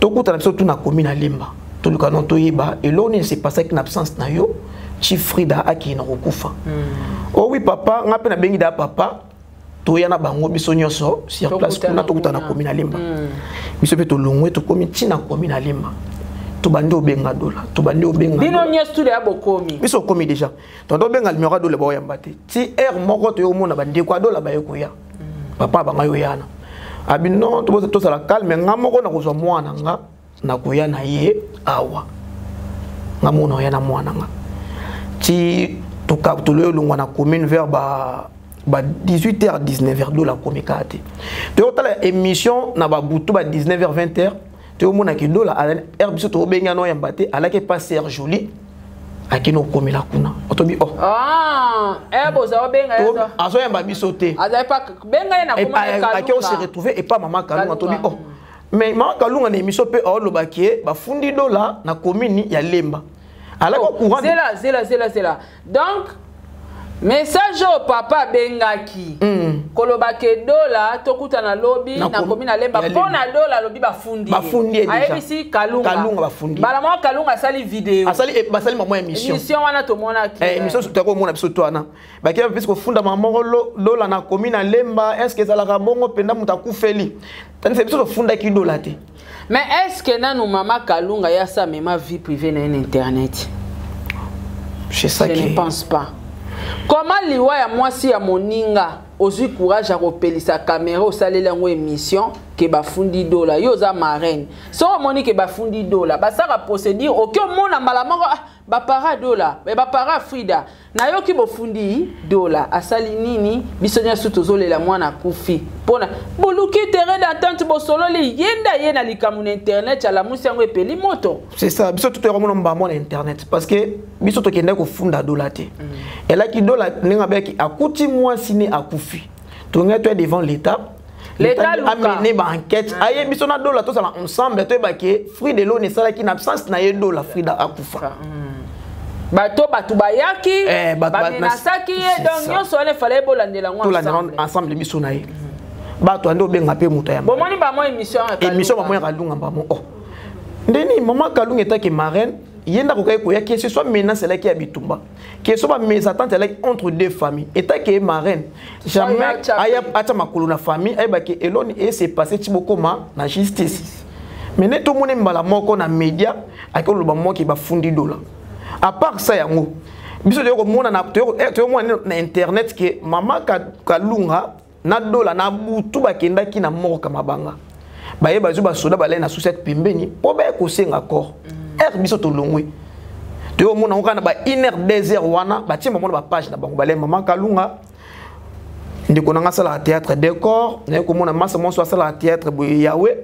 tokutana biso tuna komi na Lemba, toluka no toyeba eloko nini se passaki na absence na yo ti Frida akei na kokufa. Oh oui papa, nga mpe nabengi da papa, toya na bango biso nyonso sur place kuna, tokutana komi na Lemba. Biso mpe tolongwe, tokomi ntina komi na Lemba, tobandi obenga Dola, tobandi obenga. Bino nyonso tule ya bokomi? Biso okomi déjà, tondi obenga numéro ya Dola, baoyamba te. Ti heure moko toye omona bandeko ya Dola baye koya, papa bangai oyana, abi non, tozala calme, nga moko nakozwa mwana nga, nakoya na ye awa, nga moko nakoya na mwana nga. Ti toloyi olongwa na commune vers ba 18h 19h, Dola akomi kaka te. Toyotala émission na babutu ba 19h 20h, toyomonaki Dola heure biso tobengi ano oyamba te, alaki epa Sœur Jolie, akende okomela kuna. Otobi oh. Ah, eh, boza obenga? Azoyamba biso te. Ake ose retrouve epa mama Kalunga. Tobi oh, mais mama Kalunga na émission mpe aolobaki ye bafundi Dola na commune ya Lemba, alaki oh, courant. Zela, zela, zela, zela. Donc message oyo papa abengaki koloba ke Dola tokutana lobi nakomi na Lemba mpo na Dola alobi bafundi. Bafundi ye. Ayebisi Kalunga. Kalunga bafundi. Mbala moko Kalunga asali video. Asali, basali mama émission. Émission wana tomonaki. Émission tokomona biso to wana, bakei bapesi kofunda mama moko Dola na komi na Lemba. Est ce que ezalaka bongo mpenza? Moto akufeli, tandis biso tofundaki Dola te. Mais est ce que nanu mama Kalunga ya sa mema vie privée na ye na internet? C'est ça. Je ne pense pas. Comment liwa ya mwasi ya moninga, ozwi courage ya kopelisa caméra, osaleli yango émission ke bafundi Dola? Yo oza marraine, soki omoni ke bafundi Dola, basaka procédure, oki omona mbala moko, ah, bapara Dola, bapara Frida, nayoki bofundi Dola, asali nini? Biso nyonso tozolela, mwana akufi, mpona boluki terrain d'entente, bosololi, ye nde aye na likambo na internet, alamusi yango, epeli moto. C'est ça. Biso totoyaka mbamo na internet parce que biso tokendaki kofunda Dola te. Elaki Dola ndenge abeyaki, akuti mwasi ne akufi, tongaki toya devant l'État. L'État amener baenquête, aye biso na Dola tozala ensemble, toyebaki fruit de l'one esalaki na absence na ye Dola, Frida akufa. Bato bayaki, bamenasaki ye, donc nyonso wana efale bolandela yango. Tolandela ensemble biso na ye. Bato ande obenga mpe moto ya bomoni bamo émission. Émission bamo ya Kalunga, bamo oh, ndeni mama Kalunga etaki marraine. Ye nde akokaki koya, que ce soit menace elaki ya bitumba, que ce soit bamésentente elaki entre deux familles, etake ye marraine, jamais aya atya makolo na famille, ayebaki eloni ese passe ti bokoma na justice. Mais nde tomoni mbala moko na média ake oloba moki bafundi Dola. À part ça, yango biso toyei komona na toyei na internet ke mama Kalunga na Dola na butu bakendaki na morka mabanga, baye bazwi basoda, balai na suset pembeni mpo baye kosenga corps. Ere biso tolongwe, toyei komona yango kaka na ba 1 heure 2 heures wana, batie bango na bapage na bango, balai mama Kalunga, ndeko na nga asalaka théâtre décor, naye komona masa mwasi asalaka théâtre boye yawe,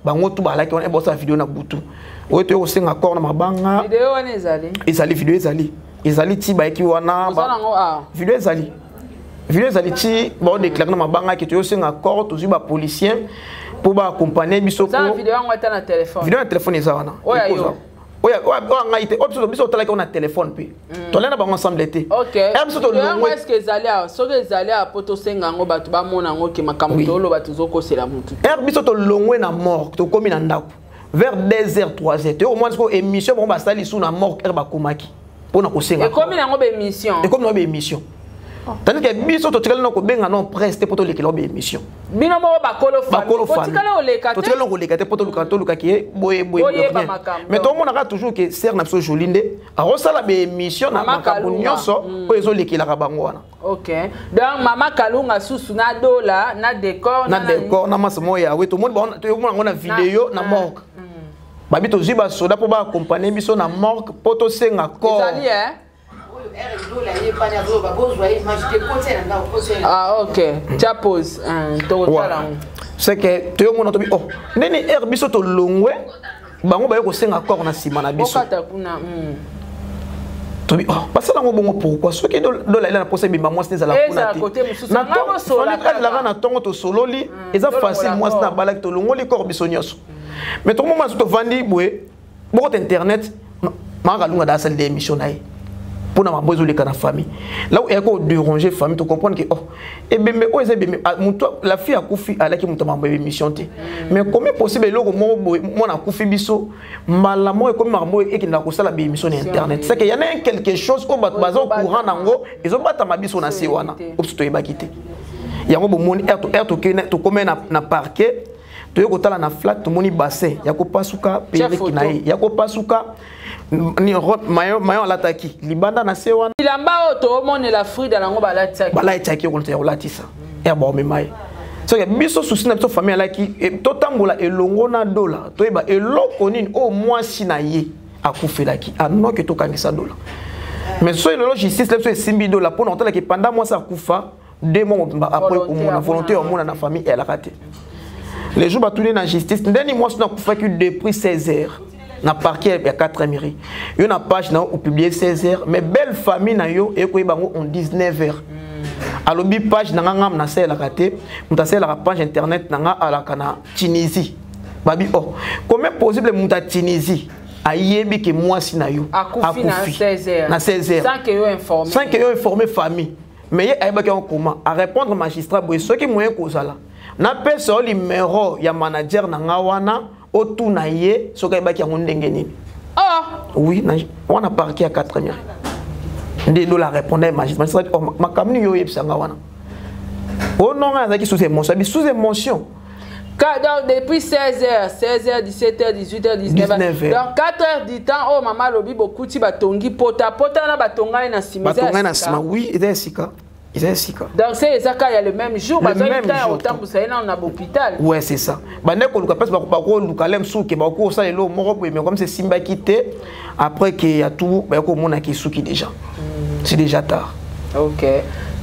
bango tu balaki wana bosala video na butu oyo toyei kosenga corps na mabanga. Video wana ezali? Ezali, video ezali, ezali ti bayeki wana. Oza nango awa? Video ezali, video ezali ti baodéclare na mabanga ke toyosenga corps, tozwi bapolicier mpo baaccompagne biso. Oza na video yango ata na telefone? Video na telefone eza wana. Oyo yo? Oyo ngai te, oyo biso otalaki oyo na telefone mpe tolai na bango ensemble te. Biso tolongwe. Est-ce ezali awa? Soki ezali awa, mpo tosenga yango, bato bamona yango ke makambo toloba tozokosela motu. Ere biso tolongwe na morgue, tokomi na ndako vers 2 heures 3 heures, toyei komona sikoyo émission bango basali su na morgue, ere bakomaki mpona kosenga. Ekomi nango baémission? Ekomi nango baémission, tandis que biso totikali na kobenga non presse te mpo tolekela ngo baémission. Bino moko bakolo. Bakolo. Otikali oleka te. Totikali koleka te mpo tolukaki ye boye boye. Mais tomonaka toujours ke sœur na biso Joli nde akosala baémission na makambo nyonso oyo ezolekelaka bango wana. Ok, donc mama Kalunga susu na Dola na décor. Na décor na masa moko yawe, tomoni tomona yango na video na morgue, babi tozwi basoda mpo baaccompagne biso na morgue mpo tosenga corps. Ezali ah ok, tia pause, tokotala yango. C'est que toyomona tobi, oh, ndeni ere biso tolongwe, bango baye kosenga corps na nsima na biso. Bokata kuna. Tobi, oh, basala yango bongo pourquoi? Soki Dola ela na posa ebimba mwasi ezala kuna te, alelaka na ntongo, tosololi, eza facile. Mwasi na abalaki, tolongoli corps biso nyonso, mais tokomoma so tovandi boye, bokota internet, mama Kalunga da asali émission na ye mpona mambo ezoleka na famille là où eyaki kodéranger famille. Tocomprendre ke, oh, ebembe oyo eza ebembe moto, la fille akufi, alaki moto mambo ya émission te. Mais comment possible eloko moko boye, mwana akufi, biso mbala moko ekomi makambo oyo ekendaka kosala baémission na internet? C'est que yana quelque chose oyo bato baza au courant nango, ezobatama biso na se wana oyo biso toyebaki te. Yango bomoni ere tokomi na parquet, toye kotala na flat, tomoni bassin ya kopasuka, perruque na ye ya kopasuka, maillot alataki libanda na se wana. Bilamba oyo toomonela Frida nango balatisaki. Balatisaki yo ya kolatisa ere baomema ye. Soki biso susi na biso famille alaki totambola elongo na Dola, toyeba eloko nini oyo mwasi na ye akufelaki, anoke tokangisa Dola. Mais soki lelo justice na biso esimbi Dola mpona kotalaki pendant mwasi akufa 2 mois mobimba, après komona volonté ya omona na famille eyalaka te. Les jours batuni na justice ndeni mwasi na akufaki depuis 16 heures na parquet ya 4e rue, yo na page na yo opublie 16 heures, mais belle famille na yo ekoyeba yango en 19 heures. Alobi page na nga, ngam nasalelaka te, moto asalelaka page internet na nga alaka na Tunisie. Babi, oh, comment possible moto ya Tunisie ayebi ke mwasi na yo akufi na 16 heures? Na 16 heures. Sans que yo informé. Sans que yo informé famille. Mais ye ayebaki yango comment? Arépondre magistrat boye: soki moyen kozala, napesa yo numéro ya manager na nga wana, otuna ye soki ayebaki yango ndenge nini. Oh. Oui, wana parquet ya 4e nde Dola répondre magistrat. Magistrat, oh, makambo nini yo oyebisanga wana? O non, ngai azalaki sous émotion, abi sous émotion. Donc depuis 16h, 16h, 17h, 18h, 19h. 19h. Donc 4 heures du temps, oh, mama lobi bokuti batongi pota pota na batonga ye na nsima. Eza ya batongai na sika. nsima, oui, eza ya sika, eza ya sika. Donc c'est ezaka ya le même jour. Le bazwaki même temps ya jour. kotambusa ye nano na bohôpital. Ouais, c'est ça. Bande koluka place, bakoluka le mosusu ke bakosala eloko moko boye, mais comme c'est simbaki te, après ke ya tout bakomonaki esuki déjà, c'est déjà tard. Ok,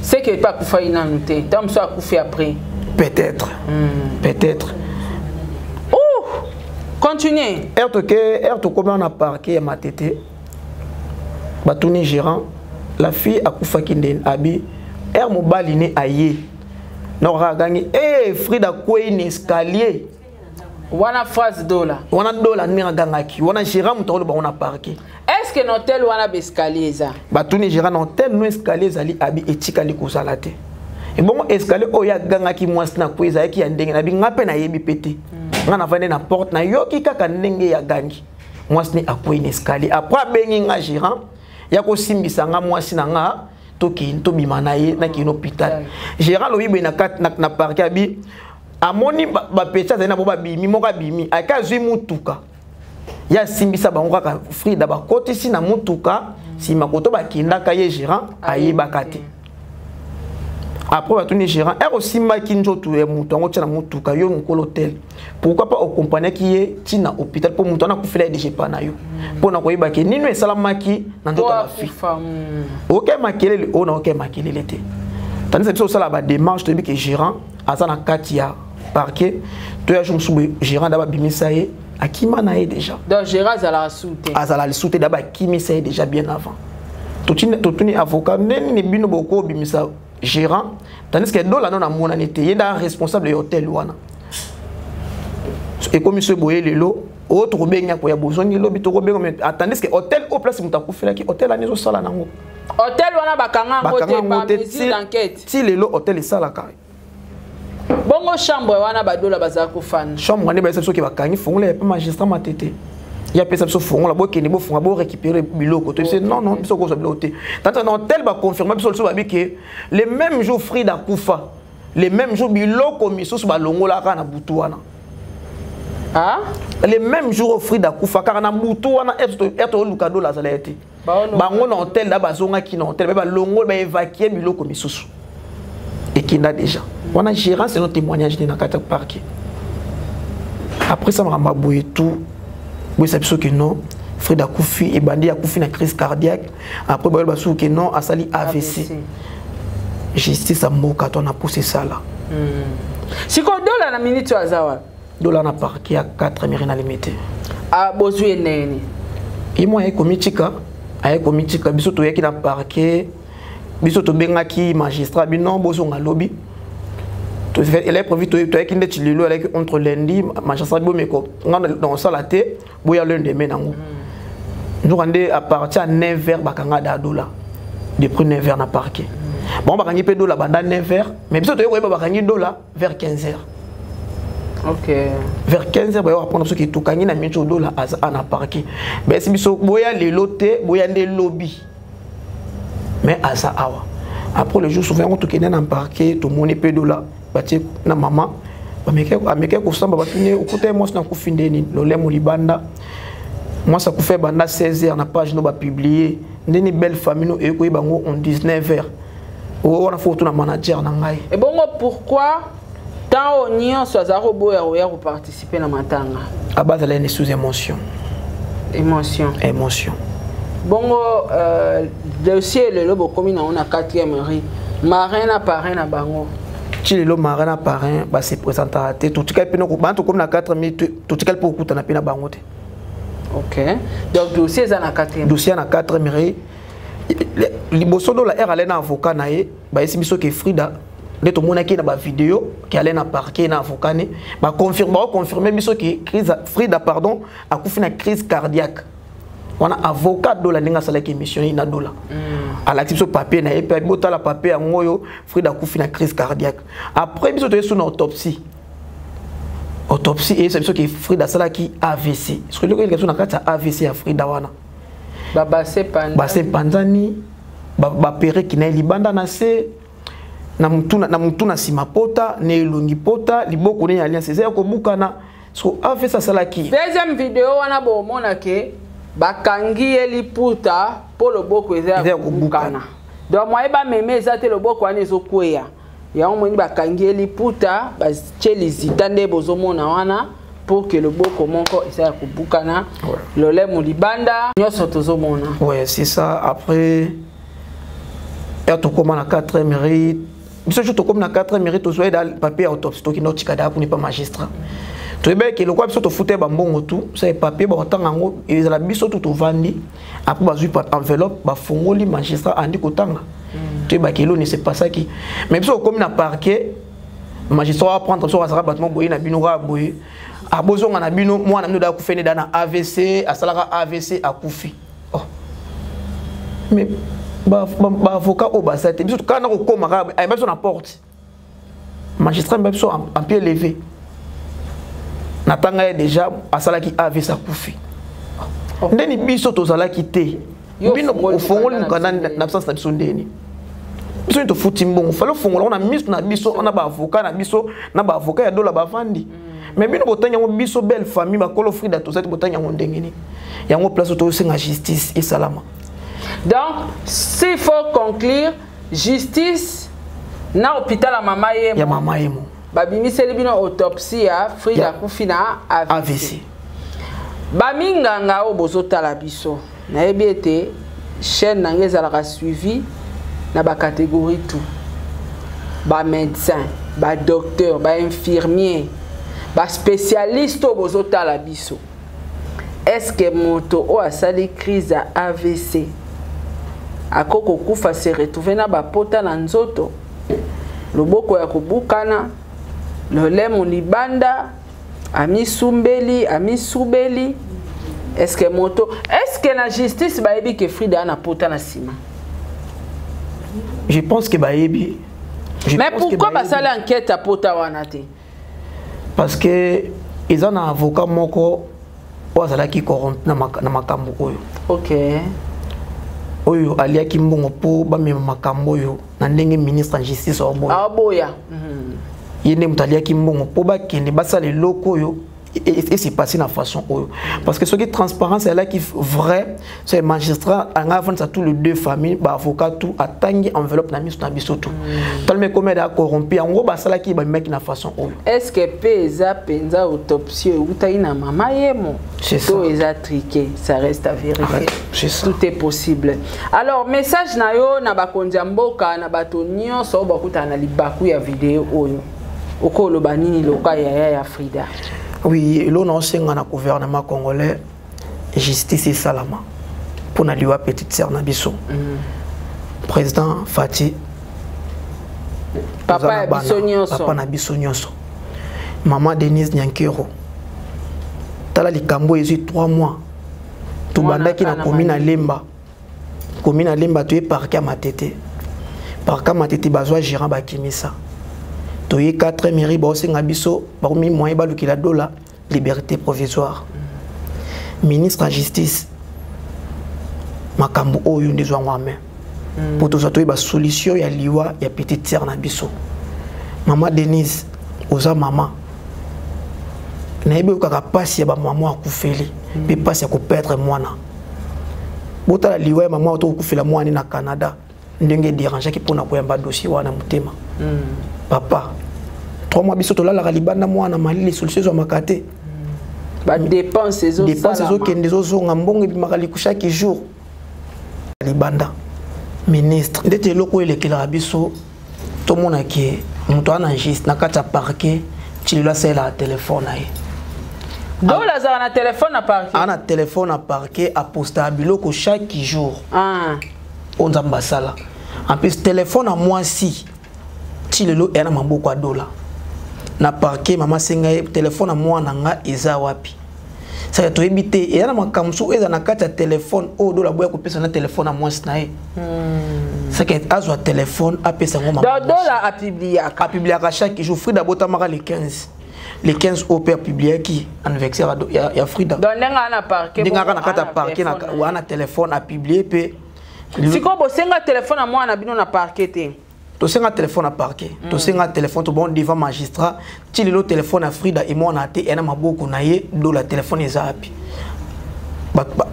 c'est que pa akufa ye nanu te, ntango mosusu akufi après. Peut-être, peut-être. Oh, continue. Ere toke, ere tokomi wana parquet ya Matete, batuni gérant: la fille akufaki ndeni? Abi ere mobali ne aye nakoka agangi e Frida akwei na escalier. Wana phrase Dola? Wana Dola ndenge agangaki wana, gérant moto akoloba ngo na parquet. Est ce que na hotel wana baescalier eza? Batuni gérant: na hotel no escalier ezali? Abi etikali kozala te. Ebongo escalier oyo agangaki mwasi na kwe ezalaki ya ndenge? Nabi nga mpe nayebi mpe te, nga navandi na porte, nayoki kaka ndenge yagangi. Mwasi ne akwei na escalier. Après abengi nga gérant ya kosimbisa nga mwasi na nga tokende tobima na ye nakende hôpital. Gérant alobi boye na, na, na parquet abi amoni bapeti azali na bo babimi moko abimi ake azwi mutuka ye asimbisa bango kaka Frida bakotisi na mutuka nsima koto bakendaka ye gérant ayebaka te. Après batuni gérant ere osimbaki nzoto ya moto yango tia na motuka yo mokolo tel, pourquoi pas okompagnaki ye ntina hôpital mpo moto wana akufela ye deja epa na yo mpo na koyeba ke nini esalamaki na nzoto ya bafi oke makelele oyo na oke makelele te. Tandis biso osala badémarche, toyebi ke gérant aza na kati ya parquet. Toya jour mosusu boye, gérant da babimisa ye, akima na ye déjà. Donc gérant azalaka su te? Azala lisusu te, da bakimisa ye déjà bien avant. Totuni avocat nde nini bino bokobimisa gérant tandis que Dola no namonani te, ye nda responsable ya hotel wana. Ekomi so boye lelo oyo tokobengi akoya, bozongi lobi tokobenga, mais tandis que hotel oyo place moto akufelaki, hotel wana ezosala nango. Hotel wana bakanga yango te par mesure d'enquête? Ti lelo hotel esalaka. Bongo chambre wana badola bazala kofanda? Chambre wana bayesa biso ke bakangi fongola ya pe magistrat Matete ye apesa biso fongola, bokende bofunga borécupérer biloko. To biso non, non, biso kozwa biloko te. Tandis na hotel baconfirme biso lisusu, babi ke le même jour Frida akufa, le même jour biloko misusu balongolaka na butu wana. Ah? Le même jour Frida akufa, kaka na butu wana ete oluka Dola azala ye te. Bango na hotel da bazongaki na hotel, balongoli, baévacue biloko misusu ekenda déjà. Wana gérant, c'est notre témoignage na kati ya parquet. Après ça, makambo ya boye tout boyesa biso ke non, Frida akufi, ebandi akufi na crise cardiaque. Après bayola basusu ke non, asali AVC. Justice ya mboka to na pusa esala. Sikoyo Dola na minute oyo aza wapi? Dola na parquet ya 4 mairie na Limete. Ah, bozwi ye ndenge? Ye mo aye komitika, aye komitika. Biso toyaki na parquet, biso tobengaki magistrat bino bozonga lobi. Elaki prévu toyaki ndeti lelo, elaki entre lundi. Magistrat bomeko nga na kosala te, boya lendemain nango. Nzoka nde à partir ya 9 heures bakanga da Dola. Depuis 9 heures na parquet bango bakangi mpe Dola banda 9 heures, mais biso toyei koyeba bakangi Dola vers 15 heures. Vers 15 heures bayo apprendre soki tokangi na miniti Dola aza na parquet. Bayesi biso boya lelo te, boya nde lobi, mais aza awa. Après le jour souvent yango tokende na parquet, tomoni mpe Dola batie na mama, ameke kosamba. Batuni okuta ye mwasi nakufi ndeni, lolemo libanda, mwasi akufa banda 16 heures na page no bapublie ndeni belle famille no eye koyeba yango en 19 heures. Oyo wana fo otuna manager na ngai. Ebongo pourquoi temps oyo nyonso azala koboya koya koparticipe na matanga? Abazala ne sous émotion. Émotion? Émotion. Bongo dossier lelo bokomi nango na 4e rue, marin na parrain na bango? Ti lelo marin na parrain base présentaka te. Totikali mpe bana, tokomi na 4 minutes, totikali mpe kokutana mpe na bango te. Ok, donc dossier eza na 4e? Dossier na 4e rue. Liboso Dola ere ale na avocat na ye, bayesi biso ke Frida nde tomonaki na bavideo ke ale na parquet na avocat ne baconfirme, baoconfirme biso ke crise, Frida pardon, akufi na crise cardiaque. Wana avocat Dola ndenge asalaki émission na Dola, alakisi biso papier na ye mpe botala papier yango oyo, Frida akufi na crise cardiaque. Après biso toye so na autopsie. Autopsie eyebisa biso ke Frida asalaki AVC. Soki eloko eleka biso na kati ya AVC ya Frida wana, babase panzani, bapereki na ye libanda na se, na mutu na mutu na nsima pota na elongi pota, liboko ne ya alliance eza ya kobukana. So AVC asalaki. Deuxième video wana bomona ke bakangi ye liputa mpo loboko eza ya kobukana. Donc moye bameme eza te, loboko wana ezokweya yango moni bakangi ye liputa, batie lizita nde bozomona wana pour que loboko moko eza ya kobukana, lolemo libanda, nyonso tozomona. Ouais, c'est ça. Après ya tokóma na 4e rue, biso jo tokómi na 4e rue, tozwa ye da papier ya autopsie, tokende otika da kuna epa magistrat. Toyebaki lokola biso tofuta ye bambongo tu sa papier, bakotanga yango ezala biso tu tovandi. Après bazwi enveloppe, bafongoli, magistrat andi kotanga, toyebaki eloni se pasaki. Mais biso okomi na parquet, magistrat apprendre biso azalaka bato mo boye na bino kaka boye, abozonga na bino, mwana bino da akufi ne da na AVC, asalaka AVC akufi. Oh. Mais baavocat oyo baza te, biso kaka na kokóma kaka ayeba biso na porte, magistrat mba biso en pied levé na ntanga ye déjà asalaki AVC akufi. Oh. Ndeni biso tozalaki te. Bino ofongoli mokanda na absence na biso ndeni. Biso tofuti mbongo, fallait ofongola ngo na miso na biso, na ba avocat na biso, na ba avocat ya dola bavandi. Mais bino botangi yango biso belle famille bakolo Frida tozali botangi yango ndenge nini? Yango place tosenga justice esalama. Donc, s'il faut conclure, justice na hôpital ya mama yemo. Ya mama yemo. Babimiseli bino autopsie ya Frida akufi na AVC. AVC. Baminganga oyo bozotala biso, nayebi ete chaîne na ngai ezalaka suivi na ba catégorie tout. Ba médecin, ba docteur, ba infirmier, ba spécialiste oyo bozotala biso. Est-ce que moto oyo asali crise ya AVC akoki kokufa se retrouver na bapota na nzoto, loboko ya kobukana, lolemo libanda, amisumbeli, amisubeli? Est-ce que moto, est-ce que na justice bayebi que Frida ana pota na nsima? Je pense que bayebi. Mais pourquoi basali enquête ya pota wana te? Parce que eza na avocat moko oyo azalaki corrompu na makambo oyo. Ok. Oyo aliaki mbongo mpo bamema makambo oyo na ndenge ministre ya justice aoboya. Aoboya. Ye nde moto aliaki mbongo mpo bakende basala eloko oyo et c'est passé na façon oyo. Parce que soki transparence elaki vrai, c'est magistrat anga avance à tous les deux familles, ba avocat tout atangi enveloppe na miso na biso tout. Tellement comme elle a corrompu, en gros basalaki ba meki na façon oyo. Est-ce que pe eza penza autopsie outaki na mama yemo? C'est ça. To eza triqué, ça reste à vérifier. Arrête, c'est ça. Tout est possible. Alors message na yo na bakonzi ya mboka na bato nyonso oyo bakutana na libaku ya video oyo. Okoloba nini loka yaya ya Frida? Oui, eloko na osenga na gouvernement congolais, justice esalama pour na liwa petite sœur na biso. Président Fati, papa ya biso nyonso. Papa na biso nyonso. Maman Denise Nyankero. Tala likambo ezwi 3 mois. Tobandaki na commune ya Lemba. Commune ya Lemba toye parquet ya Matete. Parquet ya Matete bazwa gérant bakimisa. Toye 4 mairie baosenga biso bakomi moyen balukela dola liberté provisoire. Ministre ya justice makambo oyo nde ezwango en main. Po tozwa toyeba solution ya liwa ya petite sœur na biso. Maman Denise, oza mama. Nayebi oyokaka pasi ya ba mama akufeli, pe pasi ya koperdre mwana. Botala liwa ya mama oyo tokokufela mwana na Canada, ndenge dérangeaki mpona koyamba dossier wana motema. Papa, 3 mois biso tolalaka libanda mwana malili, solution ezwamaka te. Ba dépenses ezosalama. Dépenses ezokende ezozonga, mbongo ebimaka liku chaque jour. Libanda ministre ndete eloko oyo elekelaka biso tomonaki moto wana juste na kati ya parquet tilelo asalelaka telefone na ye. Dola azala na telefone na parquet. Ana telefone na parquet, apostaka biloko chaque jour. Oyo Nzambe asala. En plus telefone ya mwasi tilelo eya na maboko ya Dola. Na parquet mama senga ye telefone ya mwana nga eza wapi? Saka toyebi te, eya na makambo mosusu eza na kati ya telefone oyo Dola boya kopesa na telefone ya mwasi na ye. Saka azwa telefone apesa yango mama. Donc Dola apubliaka. Apubliaka chaque jour. Frida abotamaka le 15. Le 15 oyo mpe apubliaki anniversaire ya Frida. Donc ndenge ana parquet, Ndenge aka na kati ya ana parquet, na telefone na ye. wana telefone apublie mpe. Sikoyo bosenga telefone ya mwana bino na parquet te? Tosenga telefone na parquet. Tosenga telefone, tobon devant magistrat. Ti lelo telefone ya Frida e mwana te, ena maboko na ye, Dola telefone eza wapi?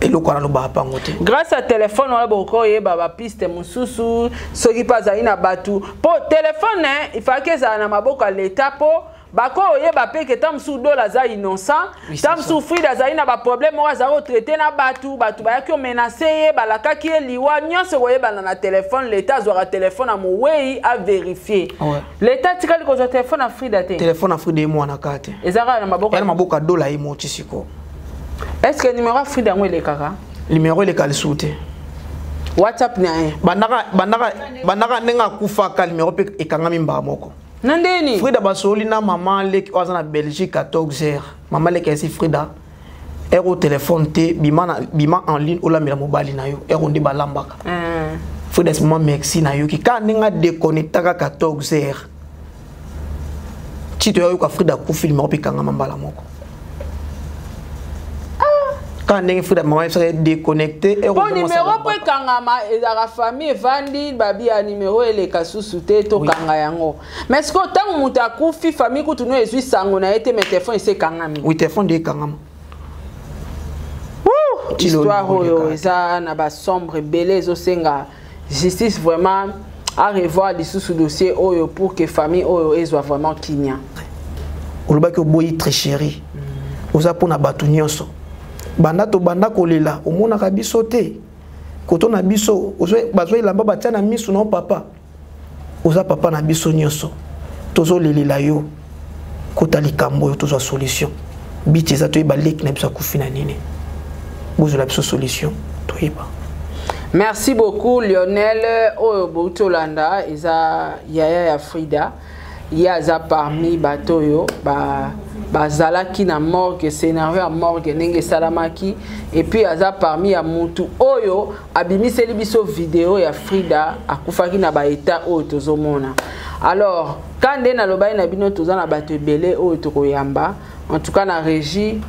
Eloko wana lobaka pango te. Grâce à téléphone wana bokoyeba ba piste mosusu, soki mpe azali na bato. Po téléphone, hein, il fallait que ezala na maboko ya l'État po bako oyeba pe ke tam sou Dola aza innocent, Oui, c'est tam ça. sou Frida azali na ba problème oyo azali kotraite na bato, bato bayaki komenace ye, balakaki ye liwa, nyonso koyebana na téléphone. L'État azwaka téléphone ya mowei a vérifier. L'État atikali kozwa téléphone ya Frida te. Téléphone ya Frida ye mwana kaka te. Eza kaka na maboko Ya na maboko ya Dola ye moti sikoyo. Est-ce que numéro ya Frida yango elekaka? Numéro eleka lisusu te. WhatsApp na ye. Bandaka ndenge akufaka numéro mpe ekangami mbala moko. Na ndeni? Frida basoli na mama leki oyo aza na Belgique 14 heures. Mama leki ayesi Frida, heure au téléphone te, bima na, bima en ligne olambela mobali na yo, heure nde balambaka. Frida si mama merci na yo ki ka ndenge a déconnectaka 14 heures. Ti toyoka Frida akufi numéro mpe ekangama mbala moko. Kaka ndenge Frida mama yebisaka ye déconnecté. Mpo nimero mpo ekangama, ezalaka famille evandi, babi ya nimero eleka susu te, tokanga yango. Mais sikoyo ntango moto akufi, famille kutu no ezwi sango na ye te, mais telefone esi ekangami. Oui, telefone nde ekangama. Histoire oyo eza na basombre ebele, ezosenga justice vraiment à revoir lisusu dossier oyo pour que famille oyo ezwa vraiment kimia. Olobaki oboyi tricherie, oza mpona bato nyonso. Banda tobanda kolela, omonaka biso te, koto na biso bazwa elamba batia na misu na papa. Oza papa na biso nyonso, tozolelela yo. Kota likambo oyo, tozwa solution. Biti eza toyeba leki na biso akufi na nini. Bozwela biso solution, toyeba. Merci beaucoup, Lionel. Oyo bouti olanda eza yaya ya Frida. Ye aza parmi bato oyo bazalaki na morgue, scénario ya morgue ndenge esalamaki. Et puis aza parmi ya mutu oyo abimiseli biso video ya Frida akufaki na baétat oyo tozomona. Alors ka nde nalobaki na bino, toza na bato ebele oyo tokoyamba. En tout cas, na régie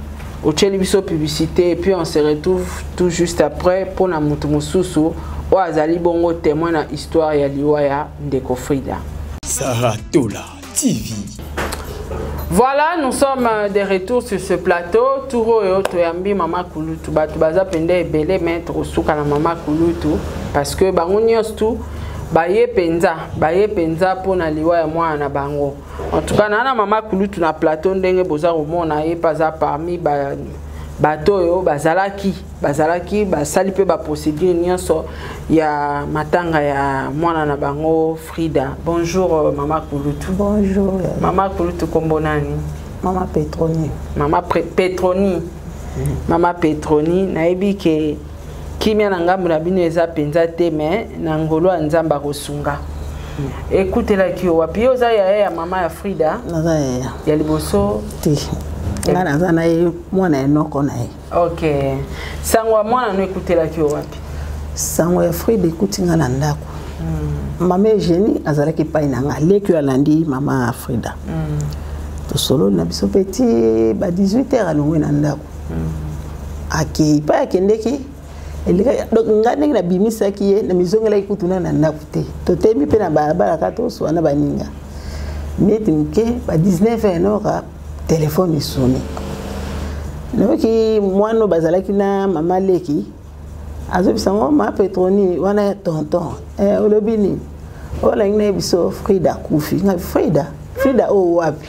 otieli biso publicité et puis on se retrouve tout juste après mpona motu mosusu oyo azali bongo témoin na histoire ya liwa ya ndeko Frida. Saratola TV. Voilà, nous sommes de retour sur ce plateau. Tour oyo toyambi mama Kulutu. Bato baza pende ebele, mais tokosuka na mama Kulutu parce que bango nyonso tu baye penza, baye penza mpona liwa ya mwana na bango. En tout cas, nana mama Kulutu na plateau, ndenge boza komona ye mpe aza parmi ba bato oyo bazalaki basali mpe baprocédure nyonso ya matanga ya mwana na bango Frida. Bonjour, mama Kulutu. Bonjour. Mama Kulutu, kombo nani? Mama Petroni. Mama Petroni. Mama Petroni, nayebi ke kimia na ngambo na bino eza mpenza te, mais na ngolo ya Nzambe akosunga. Ekutelaki yo wapi? Yo oza yaya ya mama ya Frida? Naza yaya. Ya liboso? Te, nga naza na ye mwana ya noko na ye. Ok, sango ya mwana no ekutelaki yo wapi? Sango ya Frida ekuti nga na ndako. Mama Eugénie azalaki epai na nga, leki oyo alandi mama Frida. Tosololi na biso mpe ti ba 18 heures, alongwe na ndako. Akei epai akendeki eleka. Donc nga ndenge nabimisaki ye, namizongelaki kutu na ndako te. Totemi mpe na balabala kaka, toswa na baninga neti moke. Ba 19 heures, noka telefone esoni, nayoki mwana oyo bazalaki na mama leki azobisa ngo: "Ma Petroni wana ya tonton, eh, olobi nini? Oyo nalingi nayebi biso, Frida akufi." Ngai: "Frida? Frida oyo wapi?"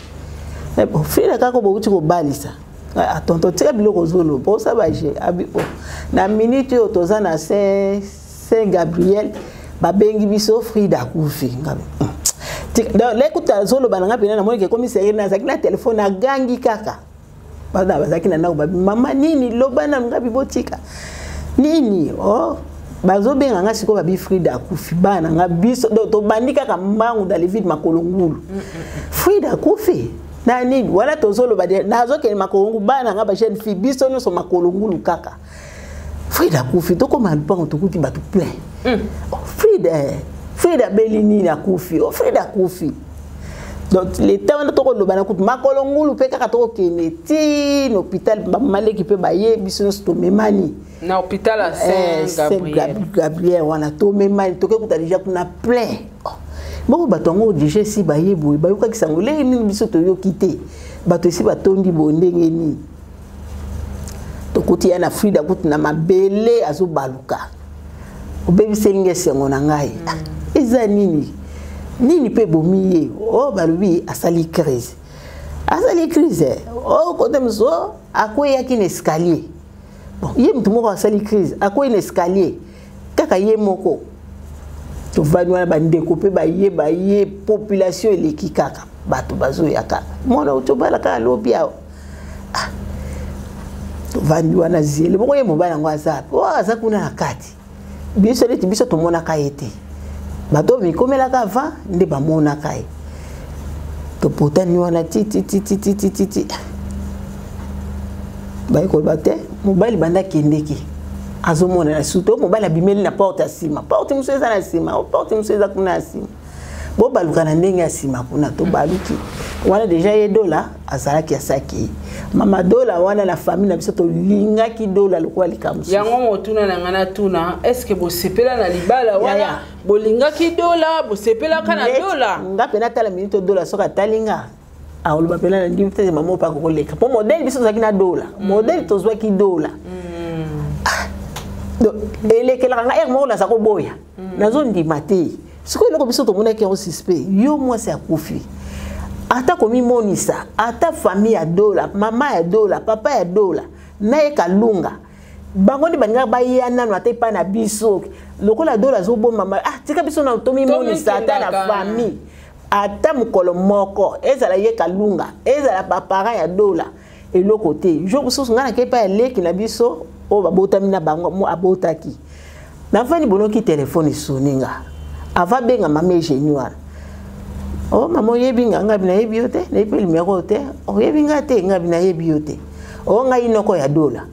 "Eh, bon, Frida kaka bouti kobalisa." "Ah, tonton, tika biloko ozoloba, osala baje." Abi o na minute oyo toza na Saint Gabriel, babengi biso Frida akufi. Ngai: Donc lekuta azoloba na ngai mpena, namoniki ekomi sérieux. Nazalaki na telefone, agangi kaka. Bana bazalaki na ndako babi: "Mama, nini? Loba nanu." Ngai: "Botika nini? Oh, bazobenga nga sikoyo, babi Frida akufi." Bana nga biso donc tobandi kaka mbangu dans le vide, makolo ngulu. Frida akufi na nini? Wana tozoloba, nazokende makolo ngulu, bana nga bajeune fille, biso nyonso makolo ngulu kaka. Frida akufi, tokóma lupango, tokuti bato plein. Oh, Frida, eh, Frida abeli nini akufi? Oh, Frida akufi. Donc leta wana tokoloba na kutu makolo ngulu mpe kaka tokokende ti na hôpital. Bamaleki mpe baye, biso nyonso tomemani. Na hôpital ya Eh, Saint Gabriel. Gabriel wana tomemani, tokekuta déjà kuna plein. Oh, bongo bato yango déjà esi baye boye, bayokaki sango ndenge nini? Biso toyoki te, bato esi batondi boye ndenge nini? Tokuti ya na Frida kutu na mabele azobaluka: "Obebiseli nge esengo na ngai. Eza nini nini mpe ebomi ye?" Oyo balobi asali crise, asali crise. Oyo kote mosusu akweyaki na escalier. Bon, ye motu moko asali crise, akwei na escalier kaka ye moko. Tovandi wana, bandeko mpe baye, population eleki kaka, bato bazoya kaka. Mwana uti obala kaka lobi awa. Ah, tovandi wana zele moko, ye mobali yango aza oyo aza kuna na kati. Biso neti biso tomonaka ye te, bato oyo mikomelaka avant nde bamonaka ye. Topotani wana ti ti ti ti ti ti ti ti, baye koloba te mobali banda akendeki azomonana. Surtout mobali abimeli na porte ya nsima, porte mosusu eza na nsima, porte mosusu eza kuna ya nsima. Bobaluka na ndenge ya nsima kuna, tobaluki wana deja. Ye Dola azalaki asaki ye mama Dola wana na famille na biso, tolingaki Dola lokola likambo. Yango motuna na ngai natuna: est ce que bosepela na libala wana? Bolingaki Dola? Bosepelaka na Dola? Nga mpe natala minute, Dola soki atali nga, akoloba mpena na ndimi te. Mama opa kokoleka mpo modèle biso tozalaki na Dola, modèle tozwaki Dola. Donc elekelaka nga ere moko, naza koboya, nazondima te. Sikoyo eloko biso tomonaki yango suspect, yo mwasi akufi, ata komimonisa, ata famille ya Dola, mama ya Dola, papa ya Dola na ye Kalunga, bango nde balingaka baya nano ata epai na biso. Lokola Dola azobomama, ah, tika biso na tomimonisa ata na famille ata mokolo moko, ezala ye Kalunga, ezala baparent ya Dola, eloko te. Jour mosusu ngai nakei epai ya leki na biso oyo babotami na bango, abotaki, nafandi, bonoki telefone esoni nga. Ava benga mama Egenie wana: "O mama, oyebi nga?" Ngabi: "Nayebi yo te, nayebi mpe numero te." "Oyebi nga te?" Ngabi: "Nayebi yo te." "O ngai noko ya Dola."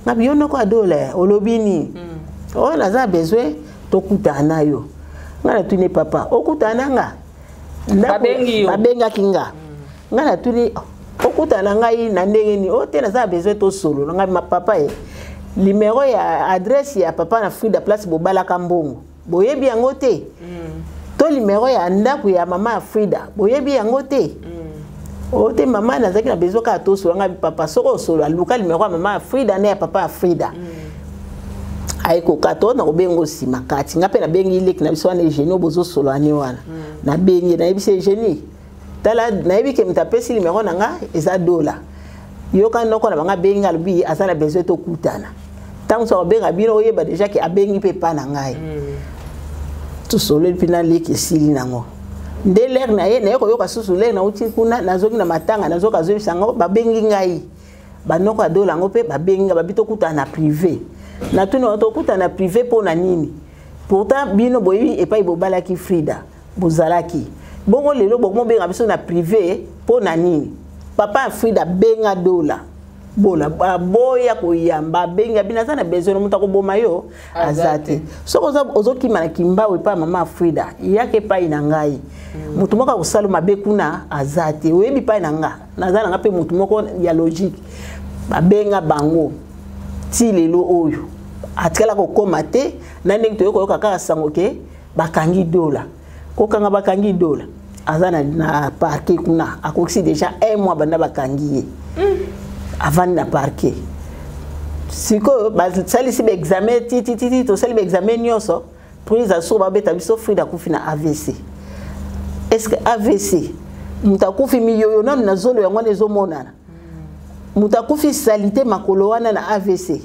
Ngabi: "Yo noko ya Dola, olobi nini?" "O naza besoin tokutana na yo." Nga natuni: "Papa, okutana na nga?" Babengaki nga. Nga natuni: "Okutana na ngai na ndenge nini?" "O te, naza na besoin tosolola." Ngai: "Papa, ye numero ya adresse ya papa na Frida, place bobalaka mbongo, boyebi yango te? To numero ya ndako ya mama ya Frida, boyebi yango te?" "O te mama, nazalaki na besoin kaka tosolola." Ngai: "Papa, soki osolola, luka numero ya mama ya Frida na ya papa ya Frida." Aye kokata oyo, nakobenga nsima kati. Nga mpe nabengi leki na biso wana Egenie oyo bozosolola ne wana. Nabengi, nayebisi Egenie: "Tala, nayebi ke moto apesi numero na nga eza Dola. Yoka, noko na bango abengi, alobi aza na besoin tokutana. Ntango soki akobenga bino, oyeba deja ke abengi mpe epa na ngai." Tosololi mpe na leki, esili nango nde. Lere na ye naye koyoka susu, lere nauti kuna, nazoki na matanga, nazoka azoyebisa yango: "Babengi ngai, banoko ya Dola yango mpe babengi ngai, babi tokutana na privé." Natuni: "Tokutana na privé mpo na nini? Pourtant bino boyebi epai bobalaki Frida, bozalaki bongo. Lelo bokomobenga biso na privé mpo na nini?" Papa ya Frida abenga Dola bola, aboya koyamba. Abengi, abino aza na besoin, moto akoboma yo aza te. Soki ozokima na Kimbau epai mama Frida, yaka epai na ngai. Moto moko akosala mabe kuna aza te. Oyebi epai na nga, naza na nga mpe moto moko ya logique. Babenga bango ti lelo oyo atikala kokóma te. Na ndenge toyei koyoka kaka sango ke bakangi Dola, kokanga bakangi Dola, aza na parquet kuna, akokisi déjà un mois banda bakangi ye. Avandi na parquet. Sikoyo basalisi baexamen titititi, tosali baexamen nyonso, prise aso babeta biso: Frida akufi na AVC. Est ce que AVC, moto akufi miyoyo nanu na zolo yango wana ezomonana, moto akufi saleté makolo wana na AVC?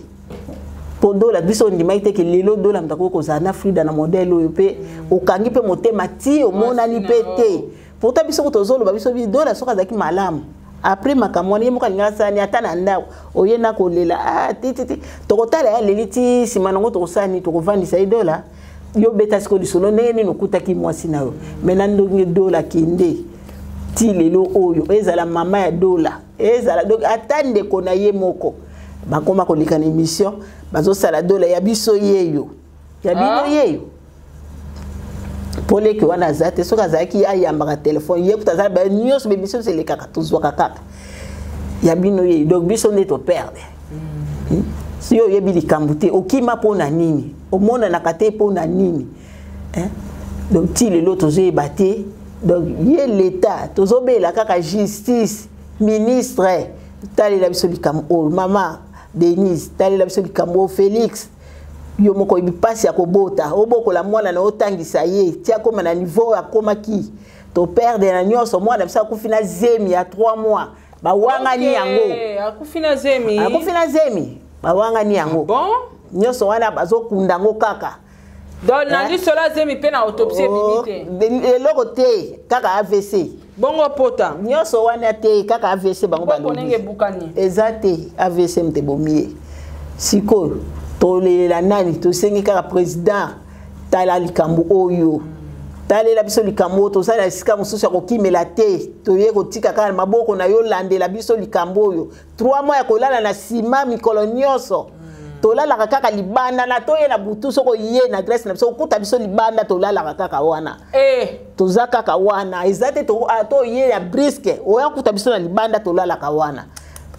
Mpo Dola, biso ondimaki te ke lelo Dola moto akoki kozala na Frida na modèle oyo. Mpe okangi mpe motema ti omonani mpe te. Pourtant biso ko tozoloba, biso Dola soki azalaki malamu, après makambo wana ye moko alingaka asala ni ata na ndako oye na kolela. Ah, ti ti ti tokotala ye aleli ti nsima nango, tokosala nini? Tokovandisa ye: "Dola, yo beta sikoyo lisolo, ndenge nini okutaki mwasi na yo?" Me na ndenge Dola kende ti lelo oyo, ezala mama ya Dola, ezala donc ata ndeko na ye moko, bakoma koleka na émission, bazosala Dola ya biso yeyo, ya bino. Ah. Yeyo mpo leki wana aza te. Soki azalaki, ayambaka telefone ye kuta aza nyonso, bemission nyonso elekaka, tozwaka kaka ya bino ye. Donc biso nde toperdre. Si yo oyebi likambo te, okima mpo na nini? Omonanaka te mpo na nini? Donc ti lelo tozoyeba te. Donc ye leta, tozobela kaka justice. Ministre, talela biso likambo oyo. Mama Denise, talela biso likambo oyo. Félix, yo moko oyebi mpasi ya kobota, obokola mwana na otangisa ye ti akóma na niveau oyo akomaki. Toperdre na nyonso. Mwana biso akufi na zemi ya 3 mois, bawangani yango. Akufi na zemi? Akufi na zemi, bawangani yango. Bon? Nyonso wana bazokunda yango kaka. Donc na lisolo azemi mpe na autopsie ebimi te? Eloko te, kaka AVC. Bongo pota? Nyonso wana te, kaka AVC. Bango balobi ebukani. Eza te, AVC moto ebomi ye. Sikoyo tolelela nani? Tosengi kaka président, tala likambo oyo, talela biso likambo oyo. Toza na esika mosusu ya kokimela te, toye kotika kaka na maboko na yo. Landela biso likambo oyo. 3 mois ya kolala na nsima mikolo nyonso. Tolalaka kaka libanda na toye na butu, soki oye na adresse na biso okuta biso libanda, tolalaka kaka wana. Toza kaka wana, eza te toye ya briske oya kuta biso na libanda, tolalaka wana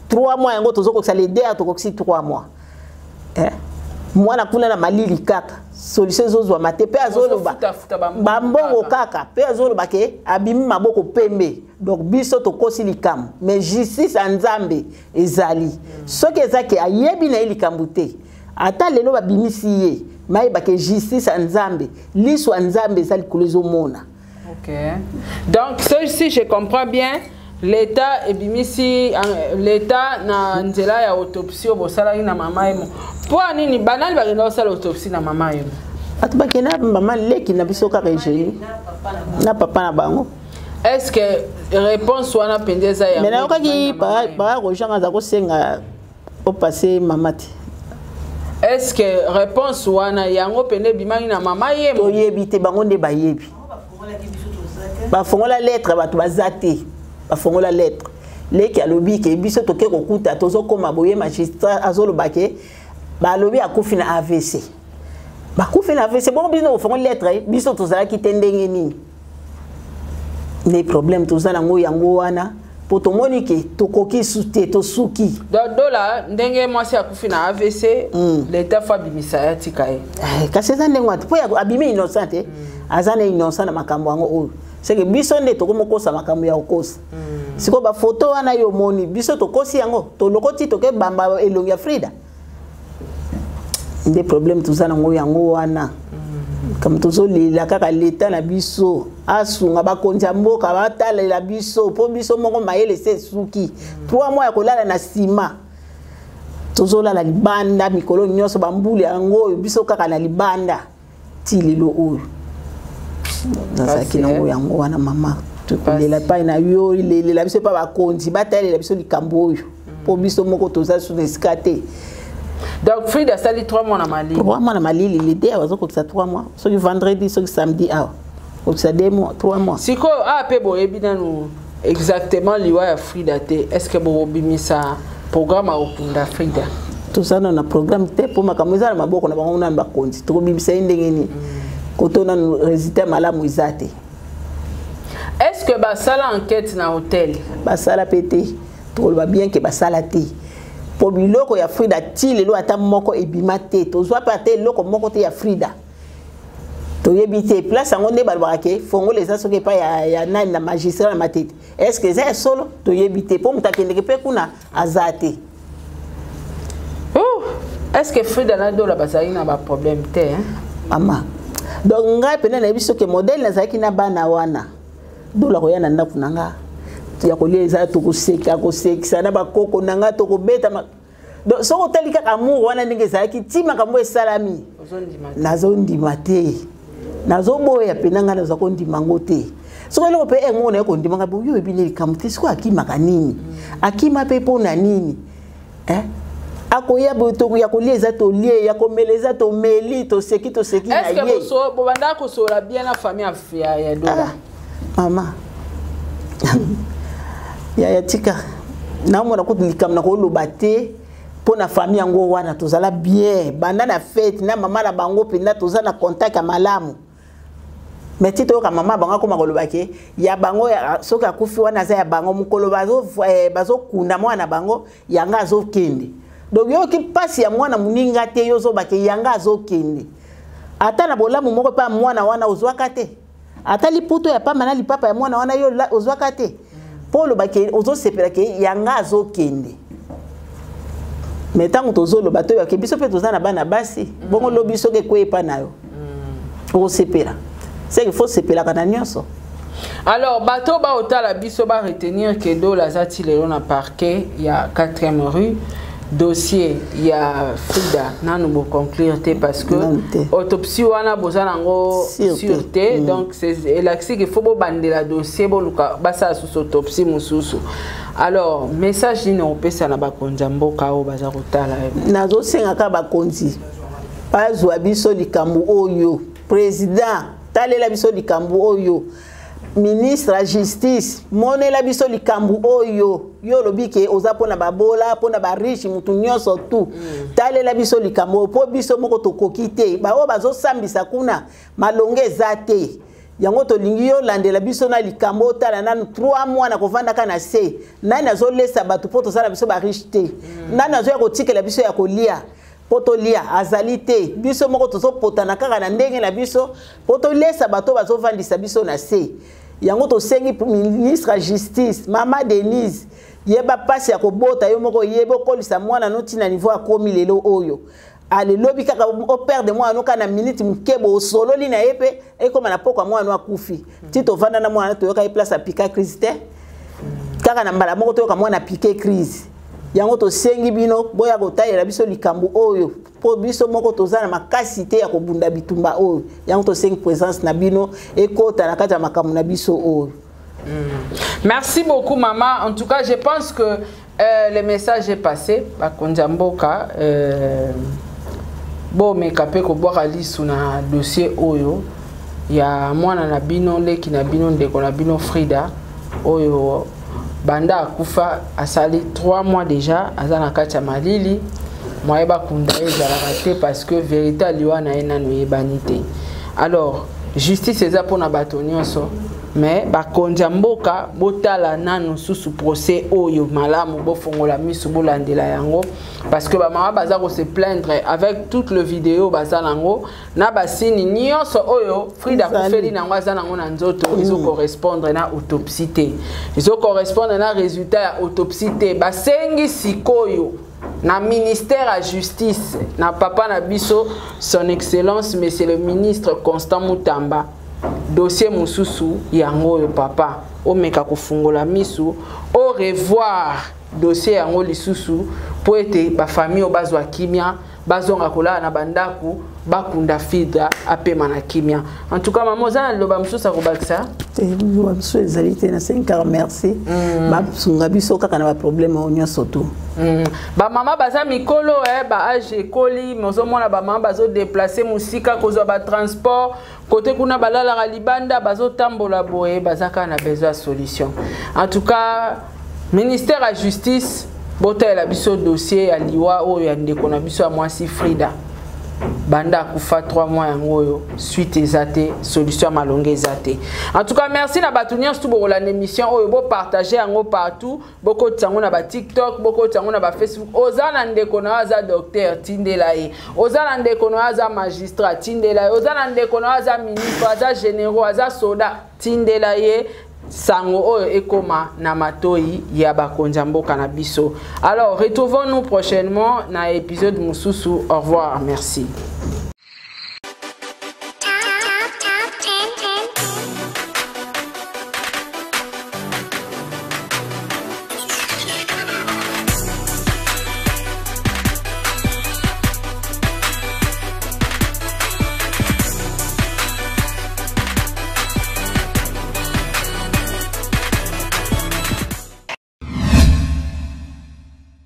3 mois. Yango tozokokisa le der, tokokisi 3 mois. Mwana kuna na malili kaka, solution ezozwama te. Mpe azoloba Bozofutafuta bambongo. Bambongo kaka. Mpe azoloba ke abimi maboko pembe. Donc biso tokosi likambo, mais justice ya Nzambe ezali. Soki eza ke ayebi na ye likambo te, ata lelo babimisi ye, mayeba ke justice ya Nzambe, liso ya Nzambe eza likolo, ezomona. Ok. Donc, si je comprends bien, l'État ebimisi l'État na nzela ya autopsie oyo bosalaki na mama Yemo. Mpo ya nini banani bakenda kosala autopsie na mama Yemo? Bato bakenda, mama leki na biso kaka Eugénie na papa na bango. Est-ce que réponse wana mpenza eza yango? Me nayokaki ebimaki na mama Yemo? Papa Roger aza kosenga opase mama te. Est-ce que réponse wana yango mpenza ebimaki na mama Yemo? Toyebi te, bango nde bayebi. Bafongola lettre, bato baza te. Bafongola lettre, leki alobi ke biso toke kokuta, tozokóma boye, magistrat azoloba ke balobi akufi na AVC, bakufi na AVC. Bongo biso kofongola lettre, biso tozalaki te, ndenge nini? Nde problème toza nango yango wana, mpo tomoni ke tokoki su te, tosuki. Donc Dola, ndenge mwasi akufi na AVC, l'État faut abimisa ye, atika ye. Eh, kasi eza ndenge wana te, mpo abimi innocent te. Aza na innocent na makambo yango oyo, seke biso nde tokomokosa makambo ya kokosa. Sikoyo bafoto wana yo omoni, biso tokosi yango, tolokoti, tokebamba elongi ya Frida. Nde problème toza nango yango wana. Kambo tozolela kaka leta na biso asunga, bakonzi ya mboka batalela biso, mpo biso moko mayele se esuki. 3 mois ya kolala na nsima, tozolala libanda mikolo nyonso, bambula yango oyo, biso kaka na libanda ti lelo oyo. Nazalaki nango yango wana, mama. Tokolela epai na yo, lelela biso epai bakonzi batalela biso likambo oyo, mpo biso moko toza su na esika te. Donc Frida asali 3 mois na malili. 3 mois na malili. Lede awa azokokisa 3 mois, soki vendredi, soki samedi awa kokisa 2 mois, 3 mois. Sikoyo awa mpe boyebi nanu exactement liwa ya Frida te. Est ce que bokobimisa programme ya kokunda Frida? Toza nano na programme te, mpo makambo eza na maboko na bango nanu bakonzi. Tokobimisa ye ndenge nini koto nanu résultat malamu eza te? Est ce que basala enquête na hôtel? Basala mpe te. Tokoloba bien ke basala te, mpo biloko ya Frida ti lelo ata moko ebima te. Tozwa mpe ata eloko moko te ya Frida, toyebi te place yango. Nde balobaka ke fongola eza soki epai ya nani, na magistrat na Matete. Est ce que eza ya solo? Toyebi te, mpo moto akendeke mpe kuna aza te. Oh, est ce que Frida na Dola bazalaki na baproblème te, hein? Mama, donc ngai mpena nayebi soki modele nazalaki na bana wana. Dola koya na ndako na nga ya kolia, eza tokoseka, kosekisa na bakoko na nga, tokobeta. Donc soki otali kaka amour wana ndenge ezalaki ti makambo esalami, Ozondima te? Nazondima te, nazoboya mpena. Ngai naza kondima yango te. Soki eloko mpe yango naye kondima ngai boyo, oyebi nde likambo te. Soki akimaka nini, akima mpe mpo na nini, eh? Akoya boye, ya kolia eza, tolie, ya komela eza, tomeli, toseki, toseki na Est ce que ye. Bobanda kosolola bien na famille ya Dola? Ah, mama yaya, tika naomona kutu likambo na koloba te mpo na famille yango wana. Tozala bien banda na fete na mama na bango mpenza, toza na contact ya malamu. Mais ti toyoka mama bango akoma koloba ke ya bango soki akufi wana aza ya bango, mokolo bazokunda mwana na bango, yanga azokende. Donc yoki mpasi ya mwana moninga te, yo ozoba ke yanga azokende. Ata na bolamu moko mpe ya mwana wana ozwaka te, ata liputo ya pamba na lipapa ya mwana wana yo ozwaka te, mpo oloba ke ozosepela ke yanga azokende. Mais ntango tozoloba, toyeba ke biso mpe toza na bana basi. Bongo lobi soki ekwei epa na yo, okosepela? Seke fo sepelaka na nyonso. Alors bato baotala biso baretenir ke Dola aza ti lelo na parquet ya 4e rue. Dossier ya Frida nanu boconclure te, parce que Nanu te. Autopsie wana boza nango Sûr sûr te. te. Donc elakisi ke faut bobandela dossier, boluka basala susu autopsie mosusu. Alors message nini opesa na bakonzi ya mboka oyo baza kotala yo? Nazosenga kaka bakonzi bazwa biso likambo oyo. Président, talela biso likambo oyo. Ministre ya justice, monela biso likambo oyo. Yo olobi ke oza mpona babola, mpona bariche, mutu nyonso tu. Talela biso likambo oyo, mpo biso moko tokoki te. Baoyo bazosambisa kuna, malonga eza te. Yango tolingi yo landela biso na likambo, otala nanu 3 mois na kovandaka na se. Nani azolesa bato? Mpo tozala biso bariche te. Nani azoya kotikela biso ya kolia mpo tolia? Azali te. Biso moko tozopotana kaka na ndenge na biso mpo tolesa bato bazovandisa biso na se. Yango tosengi ministre ya justice, mama Denise, yeba mpasi ya kobota yo moko, yeba okolisa mwana no ntina niveau akomi lelo oyo. Alelobi kaka operdre mwana no kaka na minute moke, bosololi na ye mpe ekóma na pokwa, mwana no akufi. Ti tovanda na mwana, toyoka ye place apika crise te, kaka na mbala moko toyoka mwana apike crise. Yango tosengi bino boya kotalela biso likambo oyo, mpo biso moko toza na makasi te ya kobunda bitumba oyo. Yango tosengi présence na bino ekota na kati ya makambo na biso oyo. Merci beaucoup, maman. En tout cas, je pense que le message est passé. Bakonzi ya mboka, bomeka mpe kobwaka lisu na dossier oyo ya mwana na bino, leki na bino, ndeko na bino Frida, oyo banda akufa asali 3 mois déjà, aza na kati ya malili. Moye bakunda ye ezalaka te, parce que vérité aliwa na ye nanu eyebani te. Alors justice eza mpona bato nyonso, mais bakonzi ya mboka, botala nanu susu procès oyo malamu, bofongola miso, bolandela yango, parce que bamama baza kose plaindre avec toute le vidéo baza nango na basini nyonso oyo Frida akufeli nango, aza nango na nzoto, ezocorrespondre na autopsie te, ezocorrespondre na résultat ya autopsie te. Basengi sikoyo na ministère ya justice, na papa na biso, son excellence monsieur le ministre Constant Mutamba, dossier mosusu yango oyo, papa, omeka kofungola misu, au revoir dossier yango lisusu, mpo ete bafamille oyo bazwa kimia, bazonga kolala na bandako, bakunda Frida, apema na kimia. En tout cas, mama, oza na liloba mosusu akobakisa? Te, liloba mosusu ezali te. Nasengi kaka merci, basunga biso kaka na baproblème oyo nyonso tu. Bamama baza mikolo, baage ekoli, ozomona bamama bazodeplace mosika kozwa batransport kote kuna, balalaka libanda, bazotambola boye, baza kaka na besoin ya solution. En tout cas, ministère ya justice, botalela biso dossier ya liwa oyo ya ndeko na biso ya mwasi Frida. Banda akufa 3 mois yango oyo, suite eza te, solution ya malonga eza te. En tout cas, merci na bato nyonso tu bokolanda émission oyo, bopartage yango partout, bokotisa yango na baTikTok, bokotisa yango na baFacebook. Oza na ndeko na yo aza docteur, tindela ye. Oza na ndeko na yo aza magistrat, tindela ye. Oza na ndeko na yo aza ministre, aza généraux, aza soda, tindela ye. Sango oyo ekoma na matoi ya bakonzi ya mboka na biso. Alors, retrouvons-nous prochainement na épisode mosusu. Au revoir, merci.